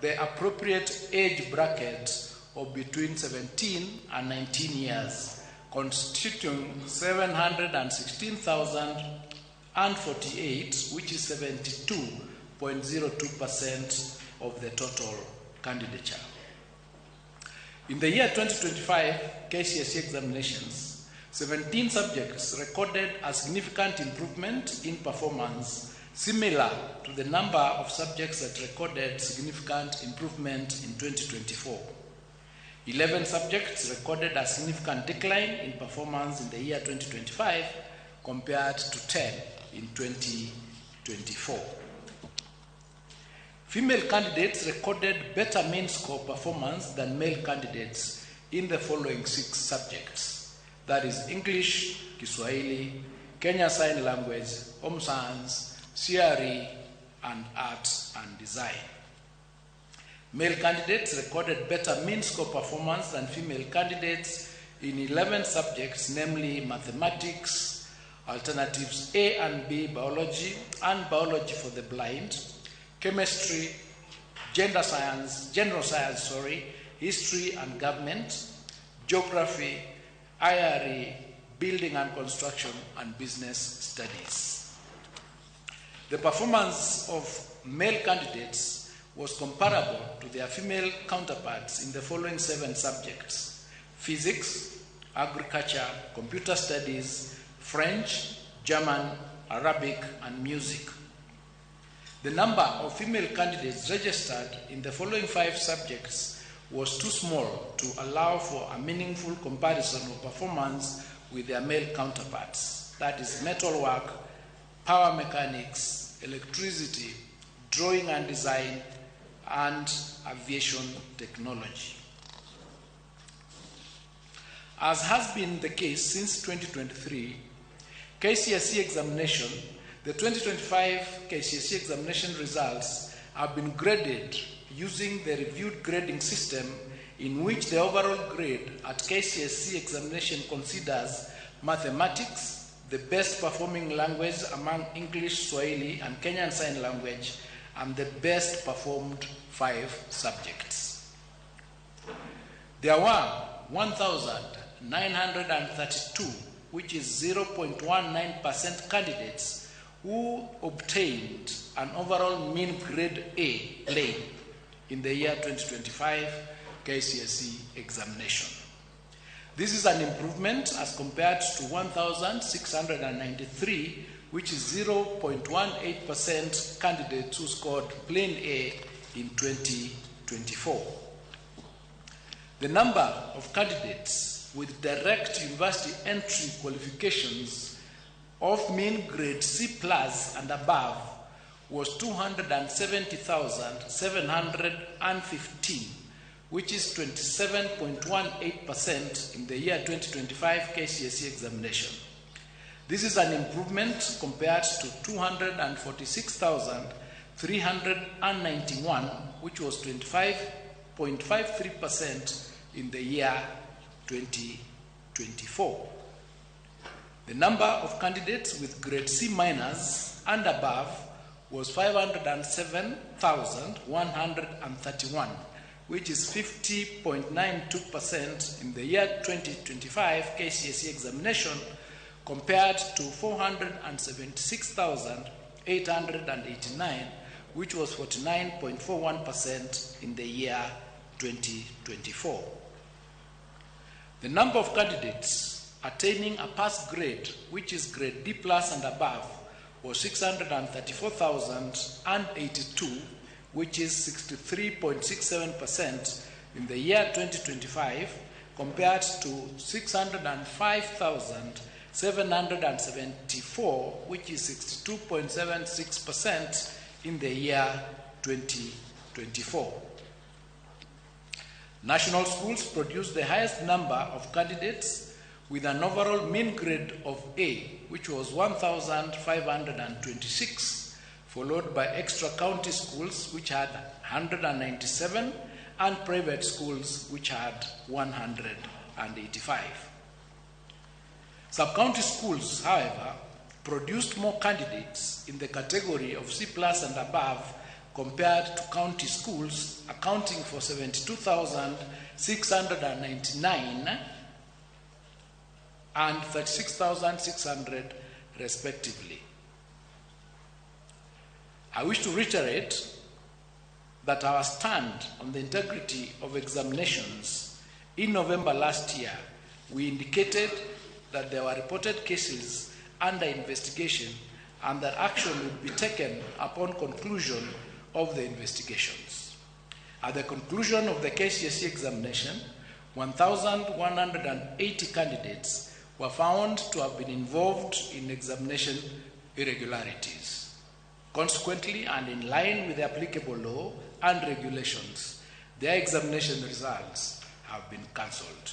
the appropriate age bracket of between 17 and 19 years, constituting 716,048, which is 72.02% of the total candidature. In the year 2025 KCSE examinations, 17 subjects recorded a significant improvement in performance, similar to the number of subjects that recorded significant improvement in 2024. 11 subjects recorded a significant decline in performance in the year 2025 compared to 10 in 2024. Female candidates recorded better mean score performance than male candidates in the following 6 subjects. That is English, Kiswahili, Kenya Sign Language, Home Science, CRE, and Art and Design. Male candidates recorded better mean score performance than female candidates in 11 subjects, namely mathematics, alternatives A and B, biology, and biology for the blind, chemistry, general science, history and government, geography, IRE, building and construction, and business studies. The performance of male candidates was comparable to their female counterparts in the following 7 subjects: physics, agriculture, computer studies, French, German, Arabic, and music. The number of female candidates registered in the following 5 subjects was too small to allow for a meaningful comparison of performance with their male counterparts. That is metalwork, power mechanics, electricity, drawing and design, and aviation technology. As has been the case since 2023, KCSE examination, the 2025 KCSE examination results have been graded using the reviewed grading system, in which the overall grade at KCSE examination considers mathematics, the best performing language among English, Swahili, and Kenyan Sign Language, and the best performed 5 subjects. There were 1,932, which is 0.19% candidates who obtained an overall mean grade A plain in the year 2025 KCSE examination. This is an improvement as compared to 1,693, which is 0.18% candidates who scored plain A in 2024. The number of candidates with direct university entry qualifications of mean grade C plus and above was 270,715, which is 27.18% in the year 2025 KCSE examination. This is an improvement compared to 246,391, which was 25.53% in the year 2024. The number of candidates with grade C minus and above was 507,131, which is 50.92% in the year 2025 KCSE examination, compared to 476,889, which was 49.41% in the year 2024. The number of candidates attaining a pass grade, which is grade D plus and above, was 634,082, which is 63.67% in the year 2025, compared to 605,774, which is 62.76% in the year 2024. National schools produced the highest number of candidates with an overall mean grade of A, which was 1,526, followed by extra county schools, which had 197, and private schools, which had 185. Sub-county schools, however, produced more candidates in the category of C plus and above compared to county schools, accounting for 72,699 and 36,600 respectively. I wish to reiterate that our stand on the integrity of examinations in November last year, we indicated that there were reported cases under investigation and that action would be taken upon conclusion of the investigations. At the conclusion of the KCSE examination, 1,180 candidates were found to have been involved in examination irregularities. Consequently, and in line with the applicable law and regulations, their examination results have been cancelled.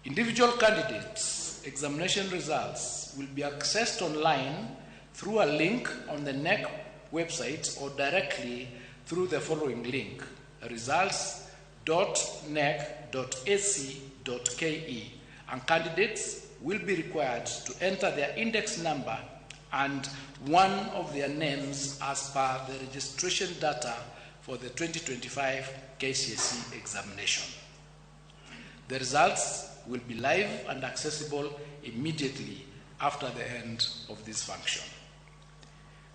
Individual candidates' examination results will be accessed online through a link on the KNEC website or directly through the following link, results.nec.ac.ke, and candidates will be required to enter their index number and one of their names as per the registration data for the 2025 KCSE examination. The results will be live and accessible immediately after the end of this function.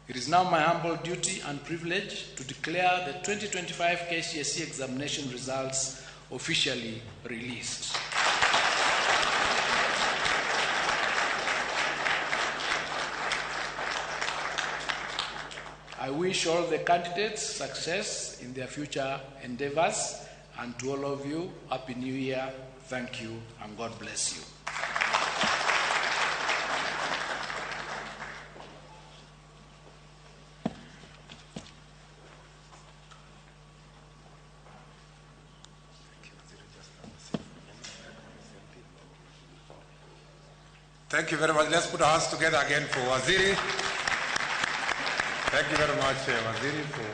It is now my humble duty and privilege to declare the 2025 KCSE examination results officially released. I wish all the candidates success in their future endeavors, and to all of you, Happy New Year. Thank you, and God bless you. Thank you very much. Let's put our hands together again for Waziri. Thank you very much, Waziri. For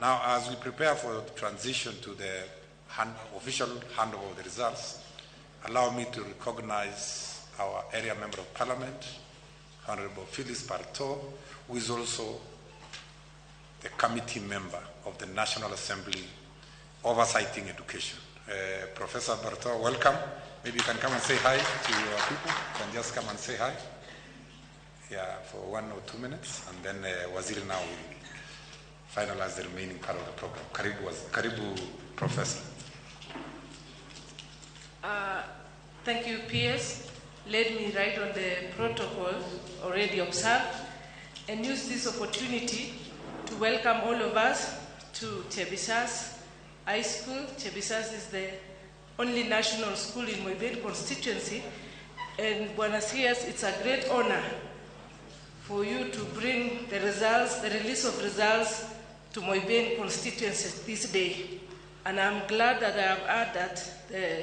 now, as we prepare for the transition to the official handover of the results, allow me to recognize our area member of parliament, Honorable Phyllis Barto, who is also the committee member of the National Assembly Oversighting Education. Professor Barto, welcome. Maybe you can come and say hi to your people. You can just come and say hi. Yeah, for 1 or 2 minutes, and then Waziri now will finalize the remaining part of the program. Karibu, Karibu, Professor. Thank you, PS. Let me write on the protocol already observed and use this opportunity to welcome all of us to Chebisaas High School. Chebisaas is the only national school in Moiben constituency. And Bwana CS, it's a great honor for you to bring the results, the release of results to Moiben constituency this day. And I'm glad that I have heard that the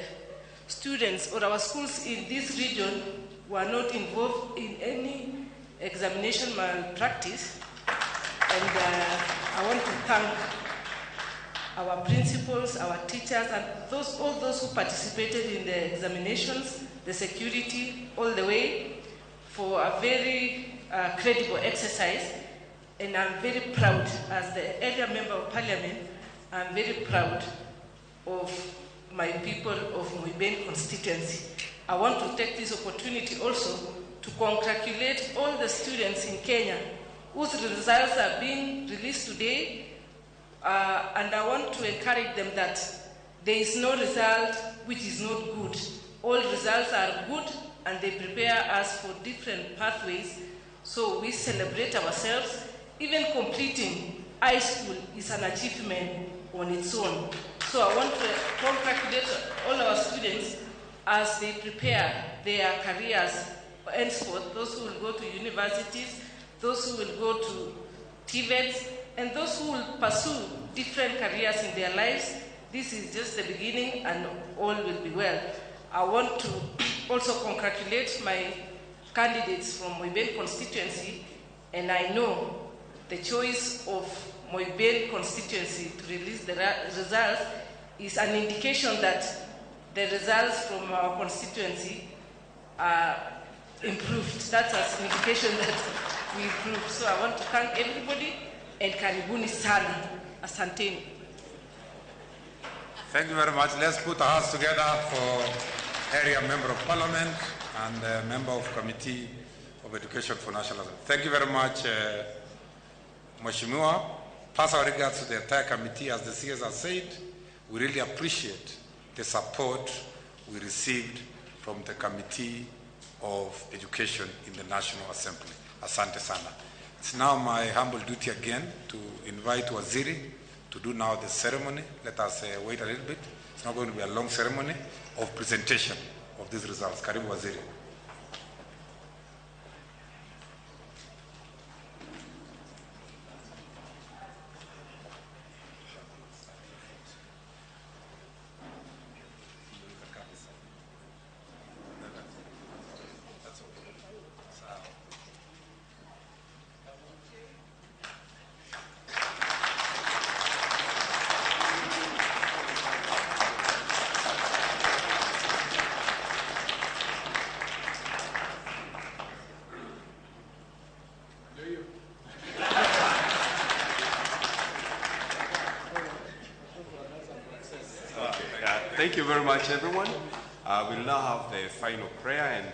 students or our schools in this region were not involved in any examination malpractice. And I want to thank our principals, our teachers, and all those who participated in the examinations, the security, all the way, for a very credible exercise. And I'm very proud, as the area member of parliament, I'm very proud of my people of Moiben constituency. I want to take this opportunity also to congratulate all the students in Kenya whose results are being released today, and I want to encourage them that there is no result which is not good. All results are good, and they prepare us for different pathways. So we celebrate ourselves. Even completing high school is an achievement on its own. So I want to congratulate all our students as they prepare their careers henceforth, those who will go to universities, those who will go to TVETs, and those who will pursue different careers in their lives. This is just the beginning, and all will be well. I want to also congratulate my candidates from Moiben constituency, and I know the choice of Moiben constituency to release the results is an indication that the results from our constituency are improved. That's an indication that we improved. So I want to thank everybody, and karibuni sana. Asanteni. Thank you very much. Let's put our hands together for area member of parliament and member of committee of education for national assembly. Thank you very much, Mheshimiwa. Pass our regards to the entire committee. As the CS has said, we really appreciate the support we received from the Committee of Education in the National Assembly. Asante sana. It's now my humble duty again to invite Waziri to do now the ceremony. Let us wait a little bit. It's not going to be a long ceremony of presentation of these results. Karibu Waziri. Thank you very much, everyone. We'll now have the final prayer and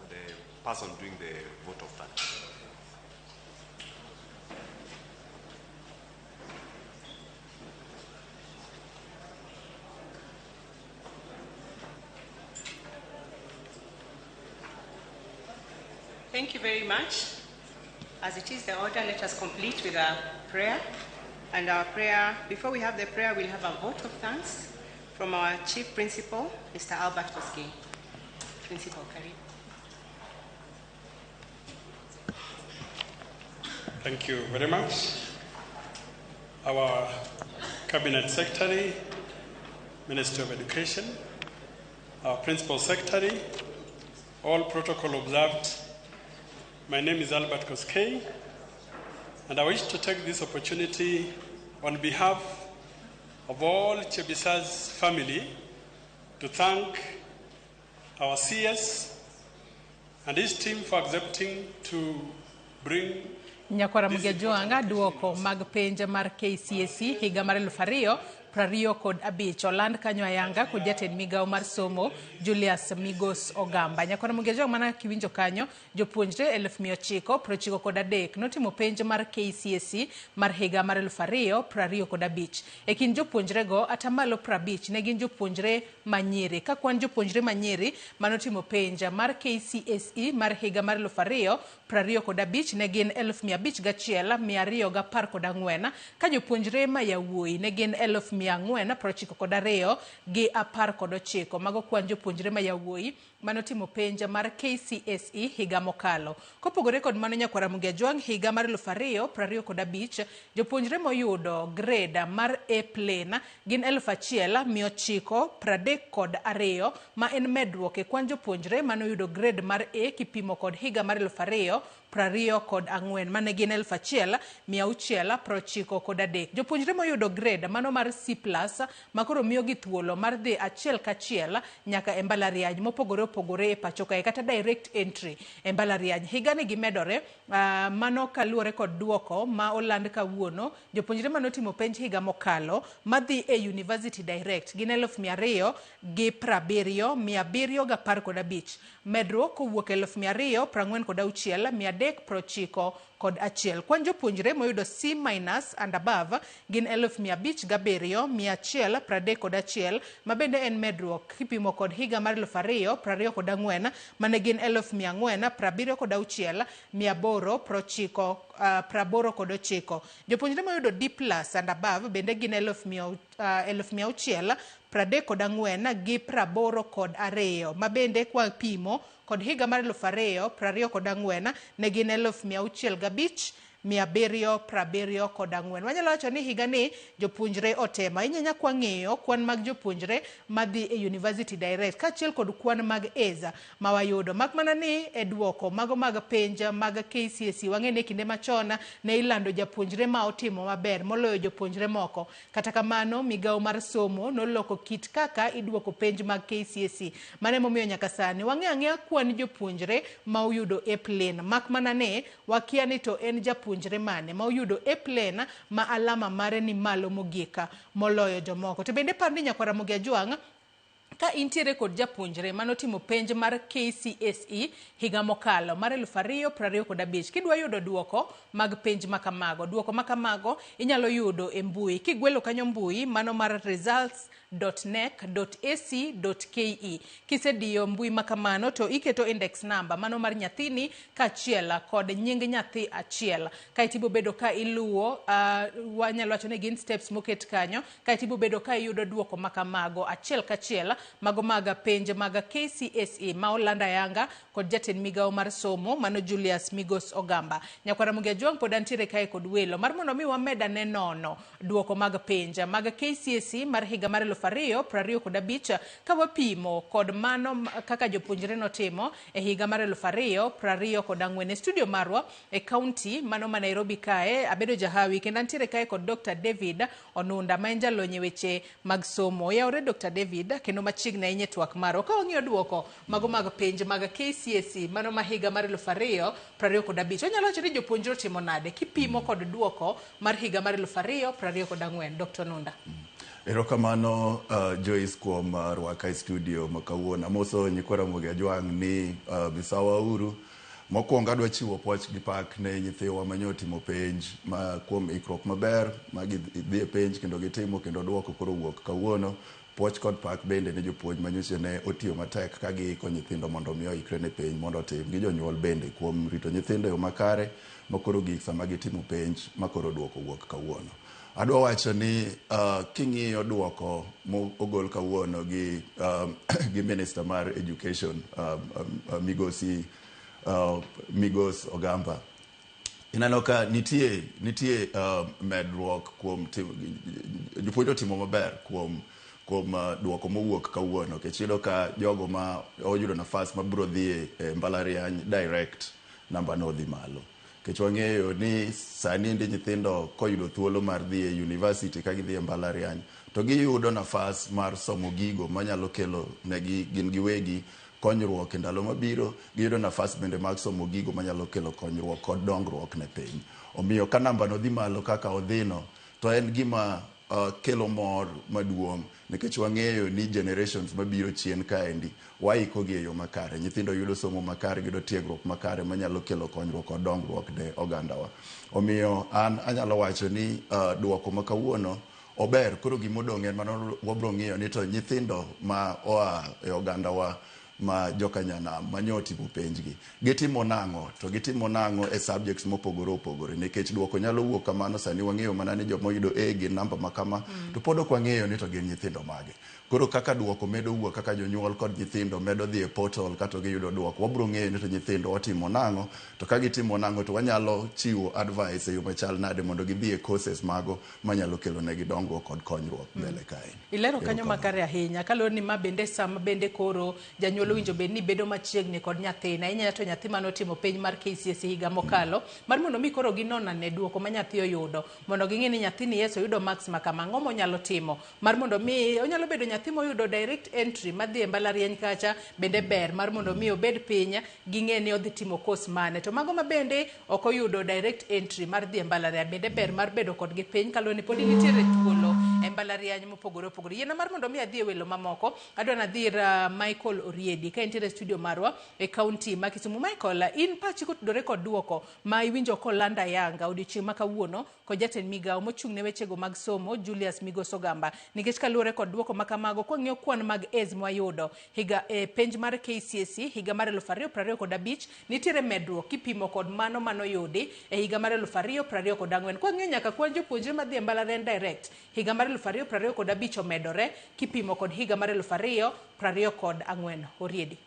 the person doing the vote of thanks. Thank you very much. As it is the order, let us complete with a prayer. And our prayer, before we have the prayer, we'll have a vote of thanks from our Chief Principal, Mr. Albert Kosgei. Principal, karibu. Thank you very much. Our Cabinet Secretary, Minister of Education, our Principal Secretary, all protocol observed. My name is Albert Kosgei, and I wish to take this opportunity on behalf of all Chebisa's family to thank our CS and his team for accepting to bring Nyakwara Mugejuanga duoko mag penj mar KCSE higa mar 2025 oland kanyo ayanga kod jatend migawo mar somo Julius Migos Ogamba. Nyakwara Mugejuanga mana kiwinjo kanyo jopuonjre 993 notimo penj mar KCSE mar higa mar 2025. E kind jopuonjrego atamalo 50 ne gin jopuonjre manyiri. Ka kwan jopuonjre manyiri manotimo penj mar KCSE mar higa mar 2025 ne gin 5,214 ka jopuonjre ma yawuoyi ne gin 492 gi 19. Mago kwan jopuonjre ma yawuoyi manotimo penj mar KCSE higa mokalo. Kopogore kod mano, nyakwar Ramogi Ajwang', higa mar 2025 jopuonjre moyudo grade mar A plain gin 1932, ma en medruok e kwan jopuonjre manoyudo grade mar A kipimo kod higa mar 2024 mane gin 1693. Jopuonjre moyudo grade mano mar C+ makoro miyogi thuolo mar dhi achiel kachiel nyaka e mbalariany mopogore opogore e pacho kae, kata direct entry e mbalariany, higani gimedore. Mano kaluwore kod duoko ma oland kawuono. Jopuonjre manotimo penj higa mokalo madhi e university direct gin 270,715, medruok kowuok 246,391. Kwan jopuonjre moyudo C minus and above gin 507,131, ma bende en medruok kipimo kod higa mar 2024 mane gin 476,889. Jopuonjre moyudo D plus and above bende gin 634,082, ma bende kwa pimo kod higa mar 2024 ne gin 605,774. Wanyalo wacho ni higani jopuonjre otemo ahinya kwa ng'iyo kwan mag jopuonjre madhi e university direct kaachiel kod kwan mag ESA ma wayudo. Mak mana ni e duoko mago mag penj mag KCSE, wang'e ni kinde machon ne ilando japuonjre ma otimo maber moloyo jopuonjre moko. Kata kamano, migawo mar somo noloko kit kaka iduoko penj mag KCSE. Mano emomiyo nyaka sani wang'e ang'eya kwan jopuonjre ma oyudo A plain, mak mana ni wakia ni to en japuonjre mane ma oyudo A plain ma alama mare ni malo mogik moloyo jomoko. To bende par ni, nyakwar Ramogi Ajwang', ka intiere kod japuonjre manotimo penj mar KCSE higa mokalo mar 2025, kidwa yudo duoko mag penj makamago, duoko makamago inyalo yudo e mbui kigwelo kanyo mbui mano mar results.nec.ac.ke. Kisediyo mbui makamano to iketo index number mano mar nyathini kaachiel kod nying nyathi achiel, kaeto ibobedo ka iluwo, wanyalo wacho ni gin steps moket kanyo, kaeto ibobedo ka iyudo duoko makamago achiel kachiel mago mag penj mag KCSE ma oland ayanga kod jatend migawo mar somo mano Julius Migos Ogamba. Nyakwar Ramogi Ajwang', pod antiere kae kod welo mar mondo mi wamed ane nono duoko mag penj mag KCSE mar higa mar 2025 ka wapimo kod mano kaka jopuonjre notimo e higa mar 2024. E studio marwa e kaunti mano ma Nairobi kae, abedo jahawi kendo antiere kae kod Dr. David Onunda, ma en jalony e weche mag somo. Yaore, Dr. David, kendo machiegni ahinya e twak marwa. Ka wang'iyo duoko mago mag penj mag KCSE mano ma higa mar 2025, wanyalo wacho ni jopuonjre otimo nade kipimo kod duoko mar higa mar 2024, Dr. Onunda? Erokamano, Joyce, kuom rwaka e studio ma kawuono. Amoso nyikwa Ramogi Ajwang' ni misawa uru. Mokwongo adwa chiwo puoch gi pak ne nyithiwa manyo timo penj ma kuom ikruok maber ma gidhi e penj kendo gitimo kendo duoko koro wuok kawuono. Puoch kod pak bende ne jopuonj manyocha ne otiyo matek ka giiko nyithindo mondo mi oikre ne penj mondo otim, gi jonyuol bende kuom rito nyithindo e yo makare ma koro gik sama gitimo penj ma koro duoko wuok kawuono. Adwa wacho ni king'iyo duoko mogol kawuono gi minister mar education, migosi Migos Ogamba, ineno ka nitie medruok kuom jopuonj otimo maber kuom duoko mowuok kawuono, nikech iyudo ka jogo ma oyudo nafas mabiro dhi e mbalariany direct, namba no odhi malo, nikech wang'eyo ni sani endi nyithindo koyudo thuolo mar dhi e university, ka gidhi e mbalariany to giyudo nafas mar somo gigo manyalo kelo negi gin giwegi konyruok e ndalo mabiro. Giyudo nafas bende mar somo gigo manyalo kelo konyruok kod dongruok ne piny. Omiyo ka namba no dhi malo kaka odhino, to en gima kelo mor maduong', nikech wang'eyo ni generations mabiro chien kaendi waiko gi e yo makare. Nyithindo yudo somo makare, yudo tiegruok makare manyalo kelo konyruok kod dongruok ne ogandawa. Omiyo an anyalo wacho ni duoko ma kawuono ober. Koro gimodong' en mano, wabro ng'iyo ni to nyithindo ma oa e ogandawa ma jokanyanam manyotimo penjgi gitimo nang'o to gitimo nang'o e subjects mopogore opogore nikech duoko nyalo wuok kamano sani wang'eyo mana ni joma oyudo A gin namba ma kama to pod ok wang'eyo ni to gin nyithindo mage. Koro kaka duoko medo wuok kaka jonyuol kod nyithindo medo dhi e portal kato giyudo duoko wabro ng'eyo ni to nyithindo otimo nang'o to ka gitimo nang'o to wanyalo chiwo advice e yo machal nade mondo gidhi e courses mago manyalo kelo negi dongruok kod konyruok mbele kae. Ilero kanyo makare ahinya kaluwore ni ma bende sama bende koro janyuol owinjo bed ni bedo machiegni kod nyathine ahinya to nyathi mane otimo penj mar KCSE higa mokalo mar mondo mi koro ginon ane duoko ma nyathi oyudo mondo ging'e ni nyathini yes oyudo marks ma kama ang'o monyalo timo mar mondo mi onyalo bedo nyathi moyudo direct entry madhi e mbalariany kacha bende ber mar mondo mi obed piny ging'e ni odhi timo course mane to mago ma bende ok oyudo direct entry mar dhi e mbalariany bende ber mar bedo kodgi piny kaluwore ni podi nitiere thuolo e mbalariany mopogore opogore. Yiena mar mondo mi adhi e welo mamoko adwa nadhi ir Michael Oriedi ka entiere e studio marwa e kaunti ma Kisumu. Michael, in pachi kotudore kod duoko ma iwinjo kolanda ayanga odiochieng' ma kawuono kod jatend migawo mochung' ne wechego mag somo Julius Migos Ogamba nikech kaluwore kod duoko ma kamago kwang'iyo kwan mag A's mwayudo higa e penj mar KCSE higa mar 2025 nitiere medruok kipimo kod mano manoyudi e higa mar 2024. Kwang'iyo nyaka kwan jopuonjre madhi e mbalariany direct higa mar 2025 omedore kipimo kod higa mar 2024. Oriedi.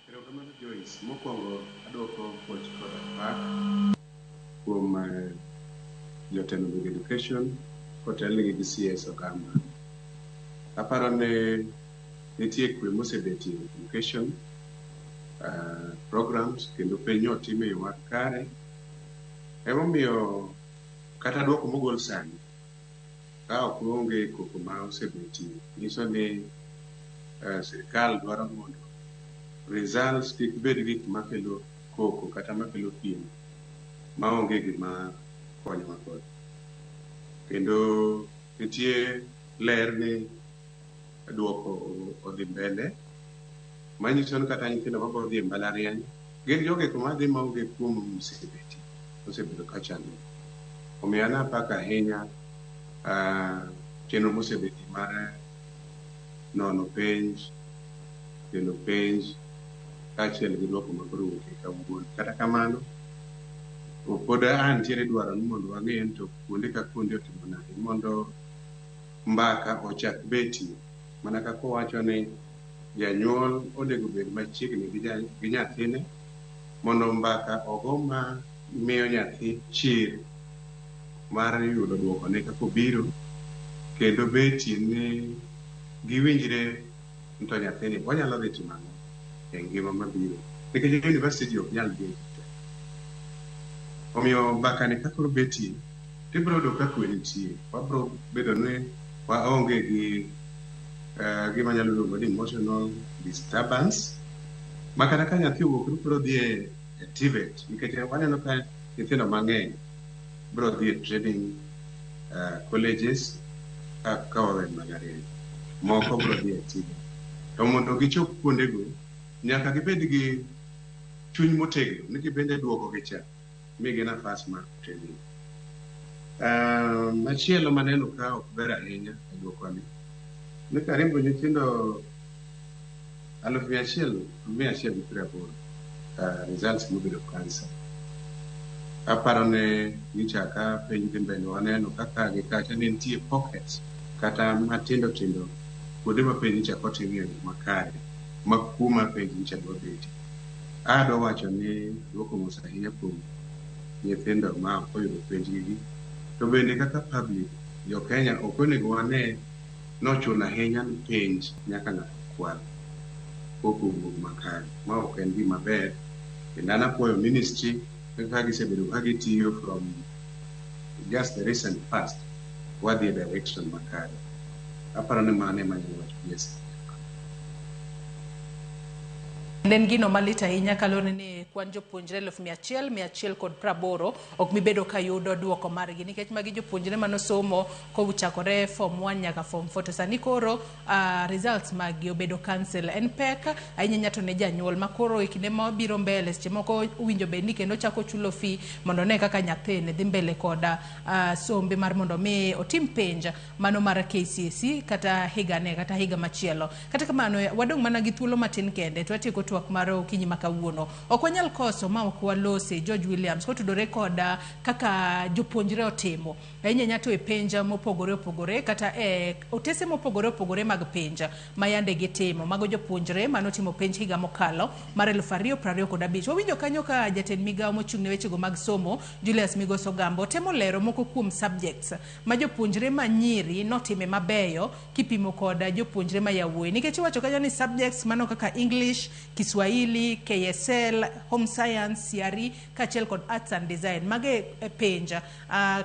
Erokamano Joyce. Mokwongo adwoko puoch koda pak kuom jotelo mag education kotelnegi gi CS Ogamba. Aparo ni nitie kwe mosebetie e education programs kendo penj otim e yo makare. Emomiyo kata duoko mogol sani ka ok onge koko ma osebetie nyiso ni sirikal dwaro mondo results kik bed gik makelo koko kata makelo piem maonge gima konyowa godo. Kendo nitie ler ni duoko odhi mbele manyiso ni kata nyithindo mabiro dhi e mbalariany gin jogo eko madhi maonge kuom mosebetie osebedo ka chando. Omiyo an apako ahinya chenro mosebetie mar nono penj, kelo penj kaachiel gi duoko ma koro owuok kawuono. Kata kamano, pod antiere dwaro ni mondo wang'e ni to kuonde ka kuonde otimo nade mondo mbaka ochak betie. Mana kaka owacho ni janyuol onego bed machiegni gi nyathine mondo mbaka ogo ma miyo nyathi chir mar yudo duokone kaka obiro kendo betie ni giwinjre ni to nyathini onyalo dhi timo ang'o e ngima mabiro nikech university ok nyal dhi te. Omiyo mbakani ka koro betie tibiro yudo ka kwe nitie. Wabiro bedo ni waonge gi gima nyalo luongo ni emotional disturbance ma kata ka nyathi owuok ni koro dhi e TVET nikech waneno ka nyithindo mang'eny biro dhi e training colleges ka wawe mbalariany. Moko biro dhi e TVET. To mondo gichop kuondego nyaka gibed gi chuny motegno ni gibende duoko gi cha migi nafas mar training. Machielo maneno ka ok ber ahinya e duokoni ni karibu nyithindo 1,180 results mobedo cancel. Aparo ni nyicha ka penj dhi mbele waneno kaka gi kacha ne nitie pockets kata matindo tindo kuonde ma penj nyicha ok otim e yo makare ma kuma penj nyicha dwa betie. Adwa wacho ni duoko mos ahinya kuom nyithindo ma ok oyudo penj gi to bende kaka public jo Kenya ok onego wane nochuno ahinya ni penj nyaka ng'ato kwal koka owuog makare. Ma ok en gima ber kendo an apuoyo ministry kaka gisebedo ka gitiyo from just the recent past wadhi e direction makare. Aparo ni mano ema anyalo wacho gi e sani. En gino malit ahinya kaluwore ni kwan jopuonjre 1,180 ok mibedo ka yudo duoko margi nikech magi jopuonjre manosomo kochakore form 1 nyaka form 4 to sani koro results maggi obedo cancel. En pek ahinya to ne janyuol ma koro e kinde mabiro mbele seche moko owinjo bed ni kendo chako chulo fee mondo one kaka nyathine dhi mbele koda sombe mar mondo mi otim penj mano mar KCSE kata higane kata higa machielo. Kata kamano wadong' mana gi thuolo matin kende to watieko twak mar okinyi ma kawuono. Ok wanyal koso ma ok walose George Williams kotudore koda kaka jopuonjre otimo ahinya ahinya to e penj mopogore opogore kata e otese mopogore opogore mag penj ma yande gitimo. Mago jopuonjre manotimo penj higa mokalo mar 2025. Wawinjo kanyo ka jatend migawo mochung' ne wechego mag somo Julius Migos Ogamba temo lero moko kuom subjects ma jopuonjre ma nyiri notime mabeyo kipimo koda jopuonjre ma yawuoyi nikech iwacho kanyo ni subjects mano kaka English, Kiswahili, KSL, Home Science, CRE kaachiel kod Arts and Design. Mage e penj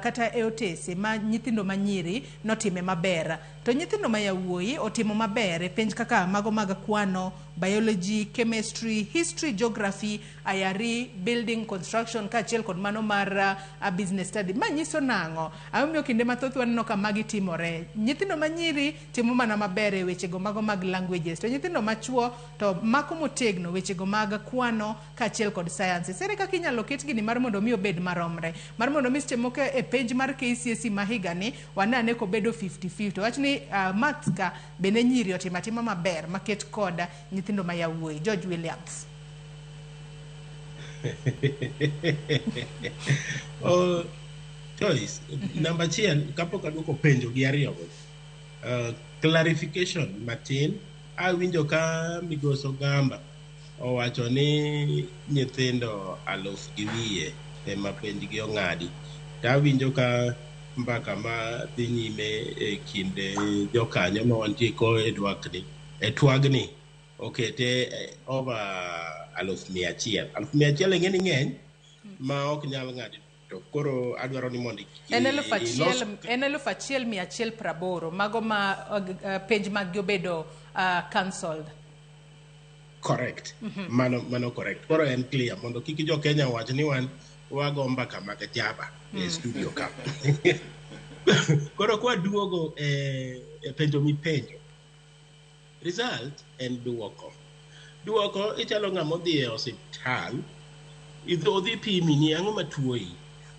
kata e otese ma nyithindo ma nyiri notime maber. To nyithindo ma yawuoyi otimo maber e penj kaka mago mag kwano, biology, chemistry, history, geography, IRE, building construction kaachiel kod mano mar business study. Ma nyiso nang'o? Ang'o momiyo kinde mathoth waneno ka magi timore? Nyithindo ma nyiri timo mana maber e wechego mago mag languages to nyithindo machuo to mako motegno wechego mag kwano kaachiel kod sciences. Ere kaka inyalo ket gini mar mondo mi obed maromre? Mar mondo mi seche moko e penj mar KCSE ma higani wane ane kobedo 50-50. Wach ni maths ka bende nyiri otimo atima maber maket kod nyithindo ma yawuoyi. George Williams. Oh, Joyce, namba achiel kapok aduoko penjo gi ariyogo, clarification matin, awinjo ka Migosi Ogamba owacho ni nyithindo 1,200 ema penjgi ong'adi. To awinjo ka mbaka ma dhi nyime e kind jokanyo ma wantie ko e dwakni, e twagni okete over 100,000. 100,000 ing'e ni ng'eny ma ok nyal ng'adi. To koro adwaro ni mondo En 1,000 en 1,180 mago ma penj maggi obedo cancelled. Correct. Mano correct. Koro en clear mondo kik jo Kenya wach ni wan wago mbaka mag jaba e studio ka. Koro kwaduogo e penjo mipenjo. Result en duoko. Duoko ichalo ng'ama odhi e osiptal, odhi pimi ni ang'o matuoyi.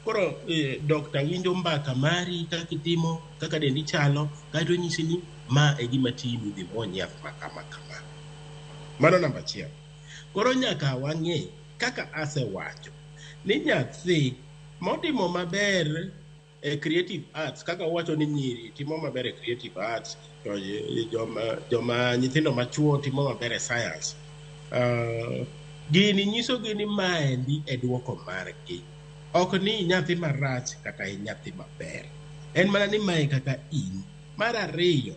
Koro dokta winjo mbaka mari kaka itimo, kaka dendi chalo, kaeto onyisi ni ma e gima timi, dhi muony yath ma kama kama. Mano namba achiel. Koro nyaka wang'e kaka asewacho ni nyathi motimo maber e creative arts kaka wawacho ni nyiri timo maber e creative arts to joma nyithindo machuo timo maber e science. Gini nyisogi ni maendi e duoko margi. Ok ni nyathi marach kata in nyathi maber. En mana ni mae kaka in. Mar ariyo,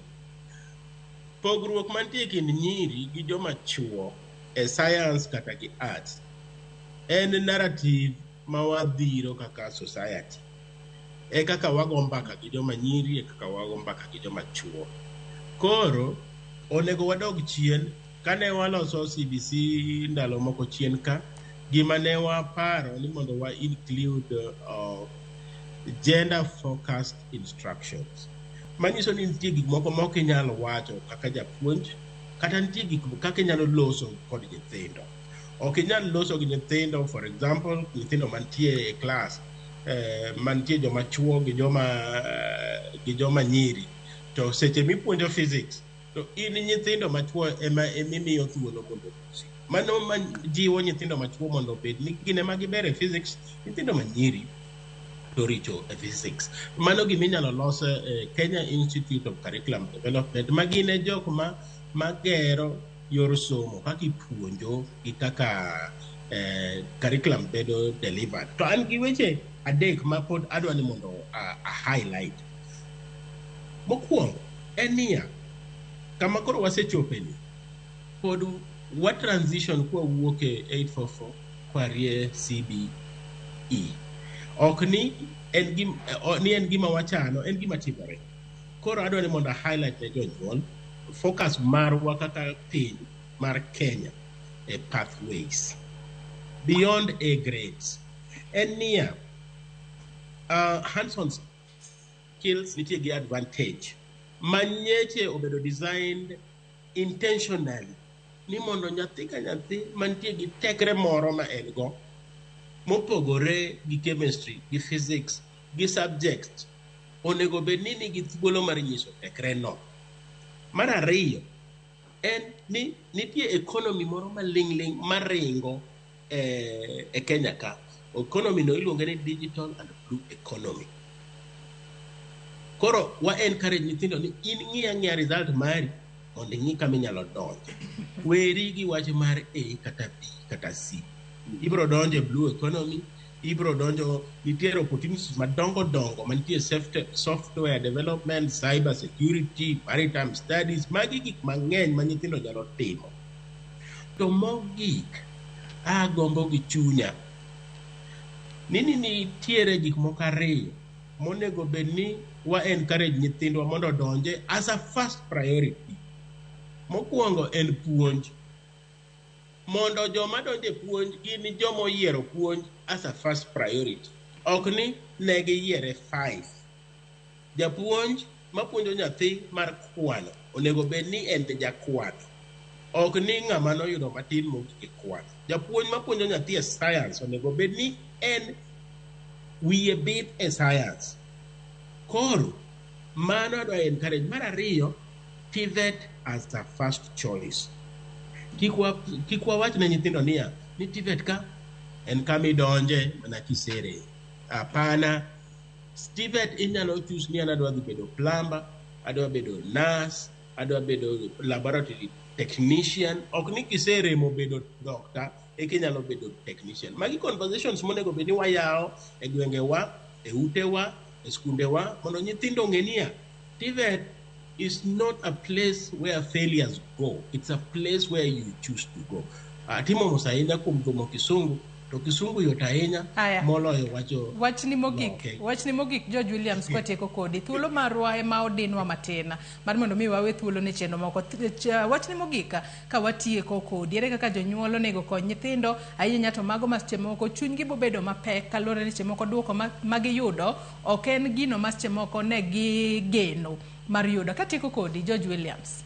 pogruok mantie e kind nyiri gi joma chuo e science kata gi arts en narrative ma wadhiro kaka society. E kaka wago mbaka gi joma nyiri, e kaka wago mbaka gi joma chuo. Koro, onego wadog chien, kane waloso CBC ndalo moko chien ka, gima ne waparo ni mondo wa include gender focused instructions. Manyiso ni nitie gik moko ma ok inyal wacho kaka japuonj, kata nitie gik kaka inyalo loso kod nyithindo. Ok inyal loso gi nyithindo, for example, nyithindo mantie e class, mantie joma chuo gi joma nyiri. To seche mipuonjo physics, to in nyithindo machuo ema emimiyo thuolo mondo olosi. Mano ma jiwo nyithindo machuo mondo obed ni gin ema giber e physics, nyithindo manyiri to richo e physics. Mano gima inyalo los e Kenya Institute of Curriculum Development ma gin e jok ma magero yor somo kaka ipuonjo gi kaka curriculum bedo delivered. To an gi weche adek ma pod adwa ni mondo a highlight. Mokwongo en niya, kama koro wasechope ni, pod wa transition kwawuok e 844 kwarie CBE. Ok ni en ni en gima wachano, en gima timore. Koro adwa ni mondo a highlight ne jonyuol, focus marwa kaka piny mar Kenya pathways beyond A grades. En niya, hands-on skills nitie gi advantage manyeche obedo designed intentionally ni mondo nyathi ka nyathi mantie gi tekre moro ma en go mopogore gi chemistry gi physics gi subjects onego bed ni nigi thuolo mar nyiso tekre no. Mar ariyo en ni nitie economy moro maling'ling' maringo e Kenya ka. Economy no iluonge ni digital and blue economy. Koro wa encourage nyithindo ni in ng'i ang'iya result mari mondo ing'i kama inyalo donje. Weri gi wach mar A kata B kata C. Ibiro donjo e blue economy, ibiro donjo nitiere opportunities madongo dongo mantie software development, cyber security, maritime studies, magi gik mang'eny ma nyithindo nyalo timo. To mogik, agombo gi chunya ni nitiere gik moko ariyo monego bed ni wa encourage nyithindwa mondo odonje as a first priority. Mokwongo en puonj. Mondo joma donjo e puonj gin joma oyiero puonj as a first priority. Ok ni ne giyiere 5. Japuonj mapuonjo nyathi mar kwano onego bed ni en jakwano. Ok ni ng'ama noyudo matin mogik e kwano. Japuonj mapuonjo nyathi e science onego bed ni en wiye bith e science. Koro, mano adwa encourage. Mar ariyo, TVET as a first choice. Kik wawach ne nyithindo niya, ni TVET ka en kama idonje mana kisere. Hapana, TVET inyalo choose ni an adwa dhi bedo plumber, adwa bedo nurse, adwa bedo laboratory technician. Ok ni kiseremo bedo doctor, eka inyalo bedo technician. Magi conversations monego bed ni wayawo e gwengewa, e utewa, e skundewa, mondo nyithindo ong'e niya, TVET is not a place where failures go. It's a place where you choose to go. Atimo mos ahinya kuom dhumo kisungu, to kisungu yot ahinya moloyo wacho Wachni mogik, Okay. wachni mogik George Williams kwatieko kodi. Thuolo marwa ema odinwa matin mar mondo mi wawe thuolo ne chenro moko. Wachni mogik ka watieko kodi, ere kaka jonyuol onego kony nyithindo ahinya to mago ma seche moko chunygi bobedo mapek kaluwore ni seche moko duoko ma giyudo ok en gino ma seche moko ne gigeno mar yudo. Katieko kodi George Williams.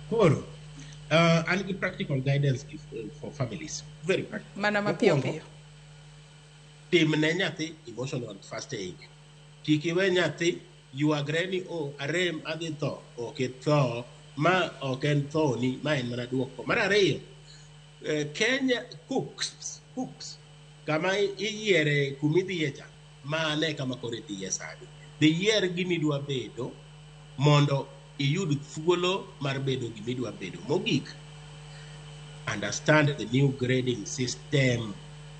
Koro, an gi practical guidance for families. Very practical. Mana mapiyo Mokwongo, piyo. Timne nyathi emotional first aid. Kik iwe nyathi ywagre ni oh, arem adhi tho. Ok itho. Ma ok en thoni, ma en mana duoko. Mar ariyo, Kenya cooks kama iyiere kumidhiye cha, mane kama koro idhiye sani. Dhi yier gimidwa bedo mondo iyud thuolo mar bedo gimidwa bedo. Mogik, understand the new grading system.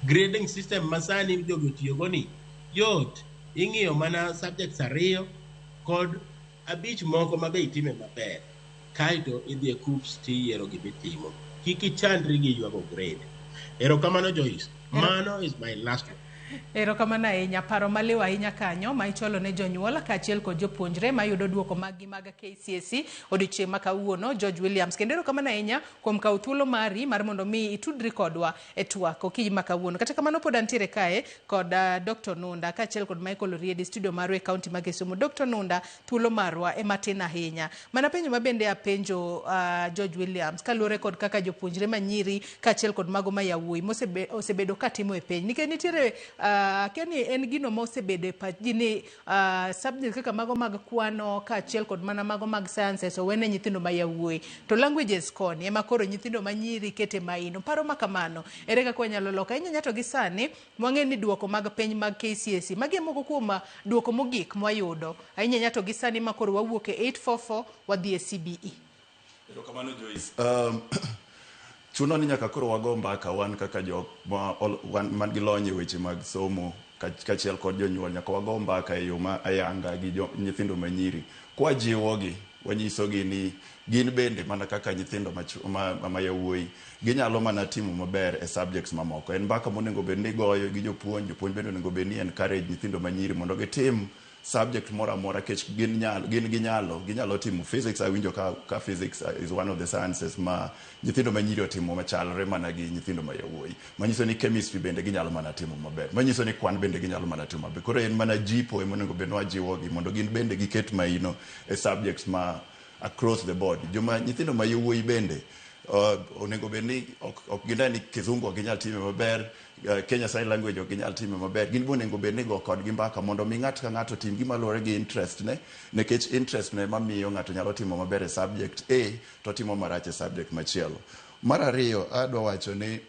Grading system masani jogi otiyogo ni yot. Ing'iyo mana subjects 2 kod 5 moko ma be itime maber. Kaeto idhi e KUCCPS tiyiero gimitimo. Kik ichandri gi ywago grade. Erokamano Joyce. Mano is my last one. Erokamano ahinya, paro maliw ahinya kanyo ma ichwalo ne jonyuol kaachiel kod jopuonjre mayudo duoko maggi mag KCSE odiochieng' ma kawuono, George Williams. Kendo erokamano ahinya kuom kawo thuolo mari mar mondo mi itudri kodwa e twak okinyi ma kawuono. Kata kamano pod antiere kae kod Dr. Nunda kaachiel kod Michael Oriedi, studio marwa e kaunti ma Kisumu. Dr. Nunda, thuolo marwa ema tin ahinya. Mana penjo ma bende apenjo George Williams kaluwore kod kaka jopuonjre manyiri kaachiel kod mago ma yawuoyi osebedo katimo e penj. Nikech nitiere akia ni en gino ma osebedo e pach ji ni subject kaka mago mag kwano kaachiel kod mana mago mag sciences owene nyithindo ma yawuoyi, to languages koni ema koro nyithindo manyiri kete maino. Paro ma kamano ere kaka wanyalo loko ahinya to gi sani wang'e ni duoko mag penj mag KCSE magi e moko kuom duoko mogik mwayudo ahinya to gi sani ma koro wawuok e 844 wadhi e CBE. Erokamano Joyce. Chuno ni nyaka koro wago mbaka wan kaka jok ma man gi lony e weche mag somo kaachiel kod jonyuol, nyaka wago mbaka e yo ma ayanga gi nyithindo manyiri kwajiwogi, wanyisogi ni gin bende mana kaka nyithindo ma yawuoyi ginyalo mana timo maber e subjects mamoko. En mbaka monego bed ni igoyo gi jopuonj, jopuonj bende onego bed ni encourage nyithindo manyiri mondo gitim subject moro amora kech gin nyalo, gin gi nyalo, ginyalo timo physics. Awinjo ka physics is one of the sciences ma nyithindo manyiri otimo machalre mana gi nyithindo ma yawuoyi, manyiso ni chemistry bende ginyalo mana timo maber, manyiso ni kwan bende ginyalo mana timo maber. Koro en mana jipo ema onego bed ni wajiwogi mondo gin bende giket maino e subjects ma across the board. Joma nyithindo ma yawuoyi bende onego bed ni ok gine ni kizungu ok ginyal time maber, Kenya Sign Language ok ginyal time maber. Gin be onego bed ni go kodgi mbaka mondo mi ng'ato ka ng'ato tim gima luwore gi interest ne, nikech interest ne mamiyo ng'ato nyalo timo maber e subject A to timo marach e subject machielo. Mar ariyo, adwa wacho ni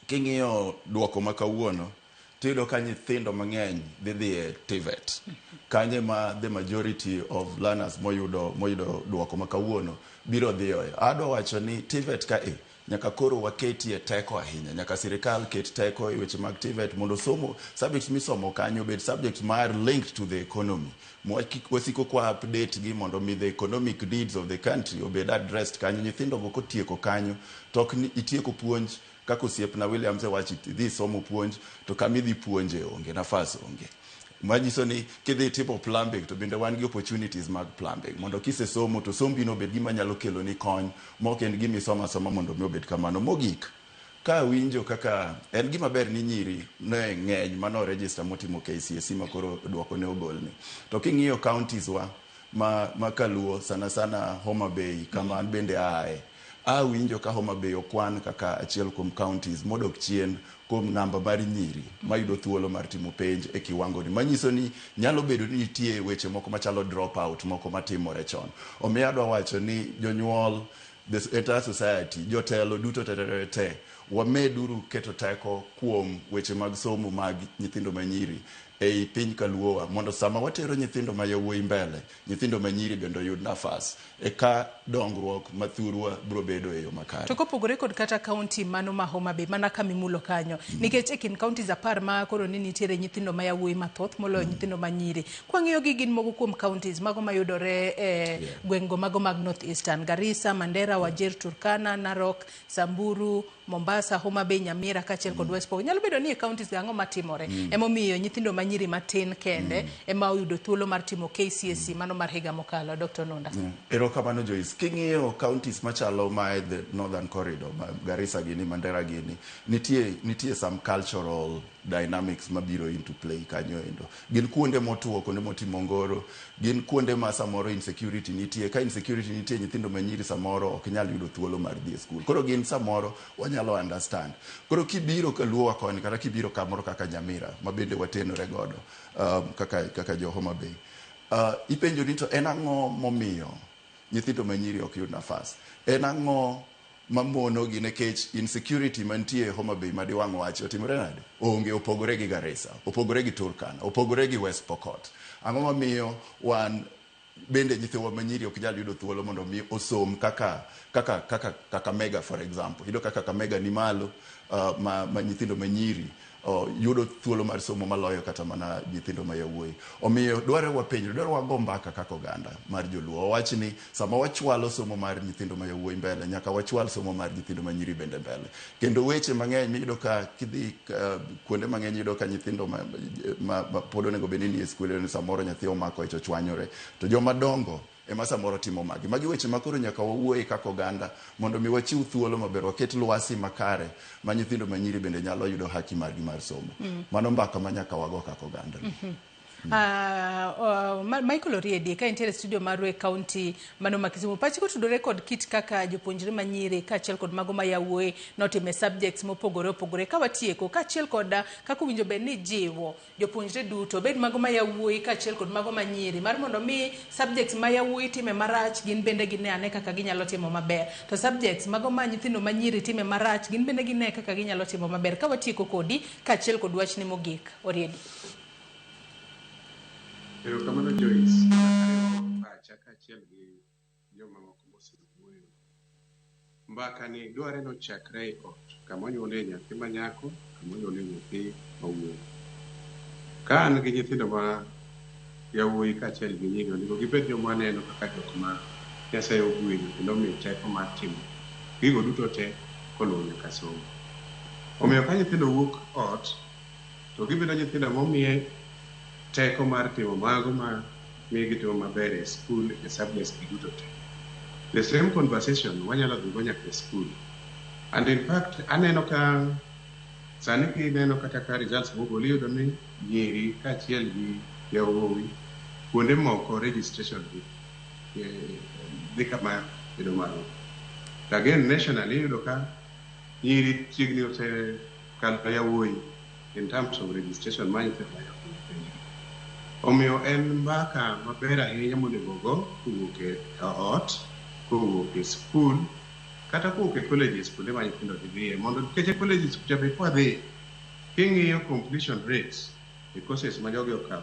king'iyo duoko ma kawuono, tiyudo ka nyithindo mang'eny dhi e TVET. Kanye ma the majority of learners moyudo duoko ma kawuono biro dhiyoe. Adwa wacho ni TVET ka e nyaka koro waketie teko ahinya. Nyaka sirikal ket teko e weche mag TVET mondo somo subjects misomo kanyo obed subjects mar linked to the economy. Wasiko kwa update gi mondo mi the economic needs of the country obed addressed kanyo. Nyithindo go kotieko kanyo to ok ni itieko puonj kaka osiepna Williams wacho, idhi somo puonj to kama idhi puonje onge, nafas onge. Manyiso ni kidhi timo plumbing to bende wan gi opportunities mag plumbing mondo kisesomo to sombi no obed gima nyalo kelo ni kony, mok en gima isomo asoma mondo mi obed kamano. Mogik, ka awinjo kaka en gima ber ni nyiri ne ng'eny mano register motimo KCSE ma koro duoko ne ogolni. To king'iyo counties wa ma kaluo, sana sana Homa Bay kama an bende aaye, awinjo ka Homa Bay okwan kaka achiel kuom counties modok chien kuom namba mar nyiri mayudo thuolo mar timo penj e kiwango ni, manyiso ni nyalo bedo ni nitie weche moko machalo drop out moko matimore chon. Omiyo adwa wacho ni jonyuol, the entire society, jotelo duto te te, wameduru keto teko kuom weche mag somo mag nyithindo manyiri ei piny kaluowa, mondo sama watero nyithindo ma yawuoyi mbele, nyithindo manyiri bende oyud nafas, eka dongruok mathurwa biro bedo e yo makare. To kopogore kod kata kaunti mano ma Homa Bay, mana kamimulo kanyo, nikech e kind counties 10 ma koro ni nitiere nyithindo ma yawuoyi mathoth moloyo nyithindo manyiri, kwang'iyo gi gin moko kuom counties mago mayudore e gweng'go mago mag North Eastern: Garissa, Mandera, Wajir, Turkana, Narok, Samburu, Mombasa, Homa Bay, Nyamira kaachiel kod West Pokot. Nyalo bedo ni e counties go ang'o matimore emomiyo nyithindo manyiri matin kende ema oyudo thuolo mar timo KCSE mano mar higa mokalo, Dr. Nunda? Erokamano, Joyce. King'iyo counties machalo mae the Northern Corridor, ma Garissa gini, Mandera gini, nitie some cultural dynamics mabiro into play kanyo endo. Gin kuonde motuo, kuonde motimo ngoro, gin kuonde ma samoro insecurity nitie. Ka insecurity nitie, nyithindo manyiri samoro ok nyal yudo thuolo mar dhi e school. Koro gin samoro wanyalo understand. Koro kibiro kaluowa koni, kata kibiro kamoro kaka Nyamira, ma bende watenore godo kaka jo Homa Bay, ipenjo ni to en ang'o momiyo nyithindo manyiri ok yud nafas? En ang'o mamono gi? Nikech insecurity mantie e Homa Bay madiwang' wachi otimore nade? Onge, opogore gi Garissa, opogore gi Turkana, opogore gi West Pokot. Ang'o mamiyo wan bende nyithiwa manyiri ok nyal yudo thuolo mondo mi osom kaka Kakamega, for example? Iyudo ka Kakamega ni malo ma nyithindo manyiri yudo thuolo mar somo maloyo kata mana nyithindo ma yawuoyi. Omiyo dwarore wapenjre, dwarore wago mbaka kaka oganda mar joluo. Wawach ni sama wachwalo somo mar nyithindo ma yawuoyi mbele, nyaka wachwal somo mar nyithindo manyiri bende mbele. Kendo weche mang'eny miyudo ka kidhi kuonde mang'eny, iyudo ka nyithindo ma pod onego bed ni nie skul, ni samoro nyathi omako ich, ochwanyore, to joma dongo ema samoro timo magi. Magi weche ma koro nyaka wawuoye kaka oganda mondo mi wachiw thuolo maber, waket lwasi makare ma nyithindo manyiri bende nyalo yudo haki margi mar somo. Mano mbaka ma nyaka wago kaka oganda. Michael Oriedi, ka intiere studio marwa e county mano ma Kisumu, pachi kotudore kod kit kaka jopuonjre manyiri kaachiel kod mago ma yawuoyi notime subjects mopogore opogore, ka watieko, kaachiel kod kaka owinjo bed ni jiwo jopuonjre duto, bed mago ma yawuoyi kaachiel kod mago manyiri, mar mondo mi subjects ma yawuoyi time marach, gin bende gine ane kaka ginyalo timo maber, to subjects mago ma nyithindo manyiri time marach, gin bende gine kaka ginyalo timo maber. Ka watieko kodi kaachiel kod wachni mogik, Oriedi. Erokamano, Joyce. Ariwo pacha kaachiel gi joma moko mosewuoyo. Mbaka ni dware nochakre e ot, kama onyuolie nyathi ma nyako, kama onyuolie nyathi ma wuoyi. Ka an gi nyithindo ma yawuoyi kaachiel gi nyiri, onego gibed joma aneno kaka jok ma Nyasaye ogwedho kendo omiyo teko mar timo gigo duto te koluwo nyaka somo. Omiyo ka nyithindo wuok ot, to gibedo nyithindo momiye teko mar timo mago ma miyo gitimo maber e skul e subjects gi duto te. The same conversation wanyalo dhigo nyaka e skul. And in fact, aneno ka sani kineno kata ka results mogol iyudo ni nyiri kaachiel gi yawuowi kuonde moko registration gi dhi kama bedo malo. To again nationally iyudo ka nyiri chiegni osekalo yawuoyi in terms of registration mar nyithindo ma yawuoyi penj. Omiyo en mbaka maber ahinya monego ogo kowuok e ot, kowuok e skul, kata kowuok e colleges kuonde ma nyithindo dhi dhiye mondo nikech e colleges kucha be kwadhi king'iyo completion rates e courses ma jogi okawo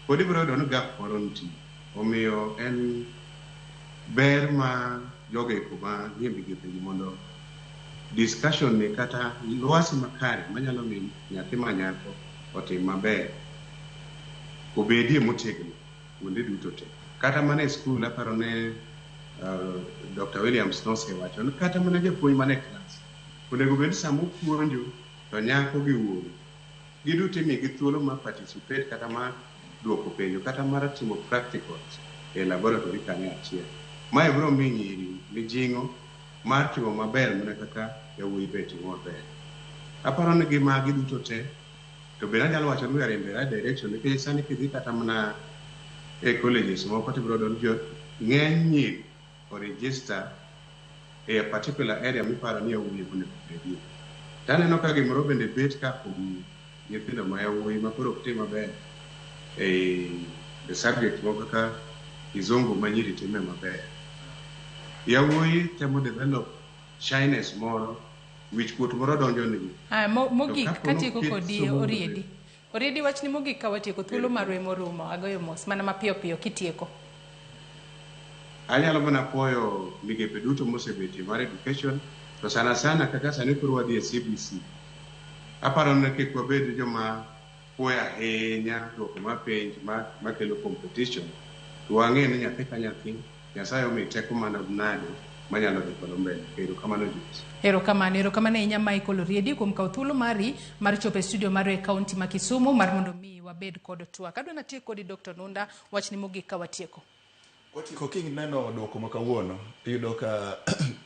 pod ibiro yudo ni gap moro nitie. Omiyo en ber ma jogo eko ma nie migepegi mondo discussion ni kata lwasi makare manyalo miyo nyathi ma nyako otim maber obedie motegno kuonde duto te. Kata mana e skul aparo ne Dr. Williams nosewacho ni kata mana japuonj man e klas onego bed sama opuonjo to nyako gi wuowi giduto imigi thuolo mar participate kata mar duoko penjo kata mar timo practicals e laboratory kanyo achiel. Mae biro miyo nyiri mijing'o mar timo maber mana kaka yawuoyi be timo maber. Aparo ni gi magi duto te to bende anyalo wacho ni we are in the right direction nikech sani kidhi kata mana e colleges moko tibiro yudo ni jo ng'eny nyiri o register e a particular area miparo ni yawuoyi onego bedie. To aneno ka gimoro bende bet ka kuom nyithindo ma yawuoyi ma koro ok tim maber e subject moko kaka kizungu ma nyiri time maber. Yawuoyi temo develop shyness moro, wich kuot moro donjo negi. Aya, mogik To kapo ni katieko oket kodi somo Oriedi. Oriedi wachni mogik ka watieko thuolo marwa emorumo. Agoyo mos mana mapiyo piyo kitieko. Anyalo mana puoyo migepe duto mosebetie mar education to sana sana kaka sani koro wadhi e CBC. Aparo ni kik wabed joma puoyo ahinya duoko mar penj makelo competition. To wang'e ni nyathi ka nyathi Nyasaye omiyo teko mana nade manyalo dhi godo mbele. Erokamano Joyce. Erokamano, erokamano ahinya Michael Oriedi kuom kawo thuolo mari mar chopo e studio marwa e kaunti ma Kisumu mar mondo mi wabed kod twak. Adwa natiek kodi Dr. Nunda, wachni mogik ka watieko. Kwatieko kineno duoko ma kawuono, iyudo ka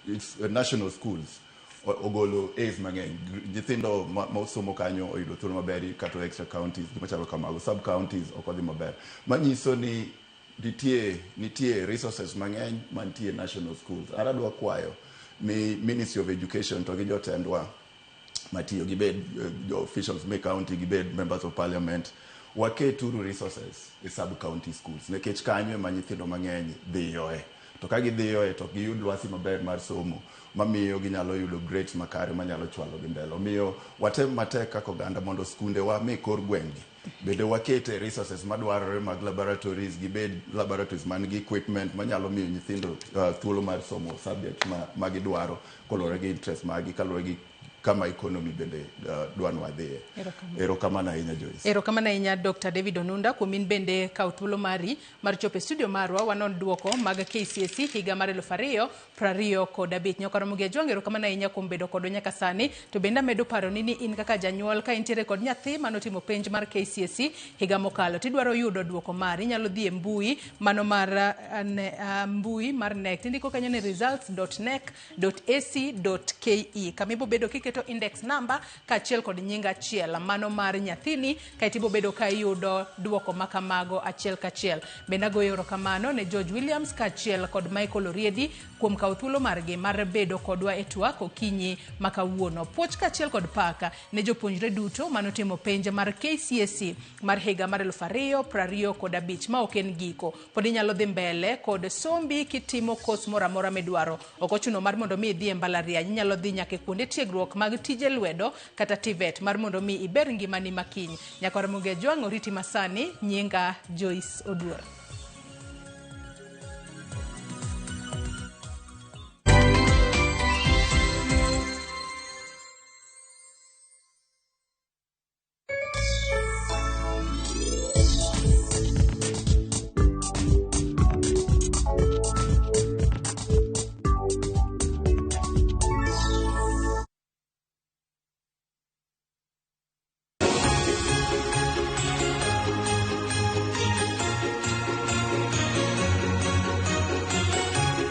it's national schools ogolo A's mang'eny. Nyithindo ma osomo kanyo oyudo thuolo maber kata extra counties, gima chalo kamago. Sub counties ok odhi maber. Manyiso ni nitie resources mang'eny mantie national schools. An adwa kwayo ni Ministry of Education to gi jotendwa matiyo gibed jo officials me county gibed members of parliament waketuru resources e sub county schools nikech kanyo ema nyithindo mang'eny dhiyoe to ka gidhiyoe to ok giyud lwasi maber mar somo mamiyo ginyalo yudo grades makare manyalo chwalo gi mbele. Omiyo watem matek kaka oganda mondo skundewa me kor gweng'gi bende wakete resources madwarore mag laboratories gibed laboratories man gi equipment manyalo miyo nyithindo thuolo mar somo subject ma gidwaro koluwore gi interest margi kaluwore gi kama economy bende dwa ni wadhiye. Erokamano ahinya Joyce. Erokamano ahinya Dr. David Onunda kuom in bende kawo thuolo mari mar chopo e studio marwa wanon duoko mag KCSE higa mar 2025. Nyaka Ramogi Ajwang' erokamano ahinya kuom bedo kodwa nyaka sani. To bende amedo paroni ni in kaka janyuol ka intiere kod nyathi manotimo penj mar KCSE higa mokalo tidwaro yudo duoko mari inyalo dhi e mbui mano mar mbui mar KNEC tindiko kanyo ni results.knec.ac.ke kama ibo bedo kiketo index number kaachiel kod nying achiel mano mar nyathini kaeto ibo bedo ka iyudo duoko makamago achiel kachiel. Bende agoyo erokamano ne George Williams kaachiel kod Michael Oriedi kuom kawo thuolo margi mar bedo kodwa e twak okinyi ma kawuono. Puoch kaachiel kod paka ne jopuonjre duto manotimo penj mar KCSE mar higa mar 2025 ma ok en giko. Pod inyalo dhi mbele kod sombi kitimo kos moro amora midwaro. Ok ochuno mar mondo mi idhi e mbalariany, inyalo dhi nyaka e kuonde tiegruok mag tije lwedo kata TVET mar mondo mi iber ngimani makiny. Nyaka Ramogi Ajwang' oriti masani, nyinga Joyce Oduor.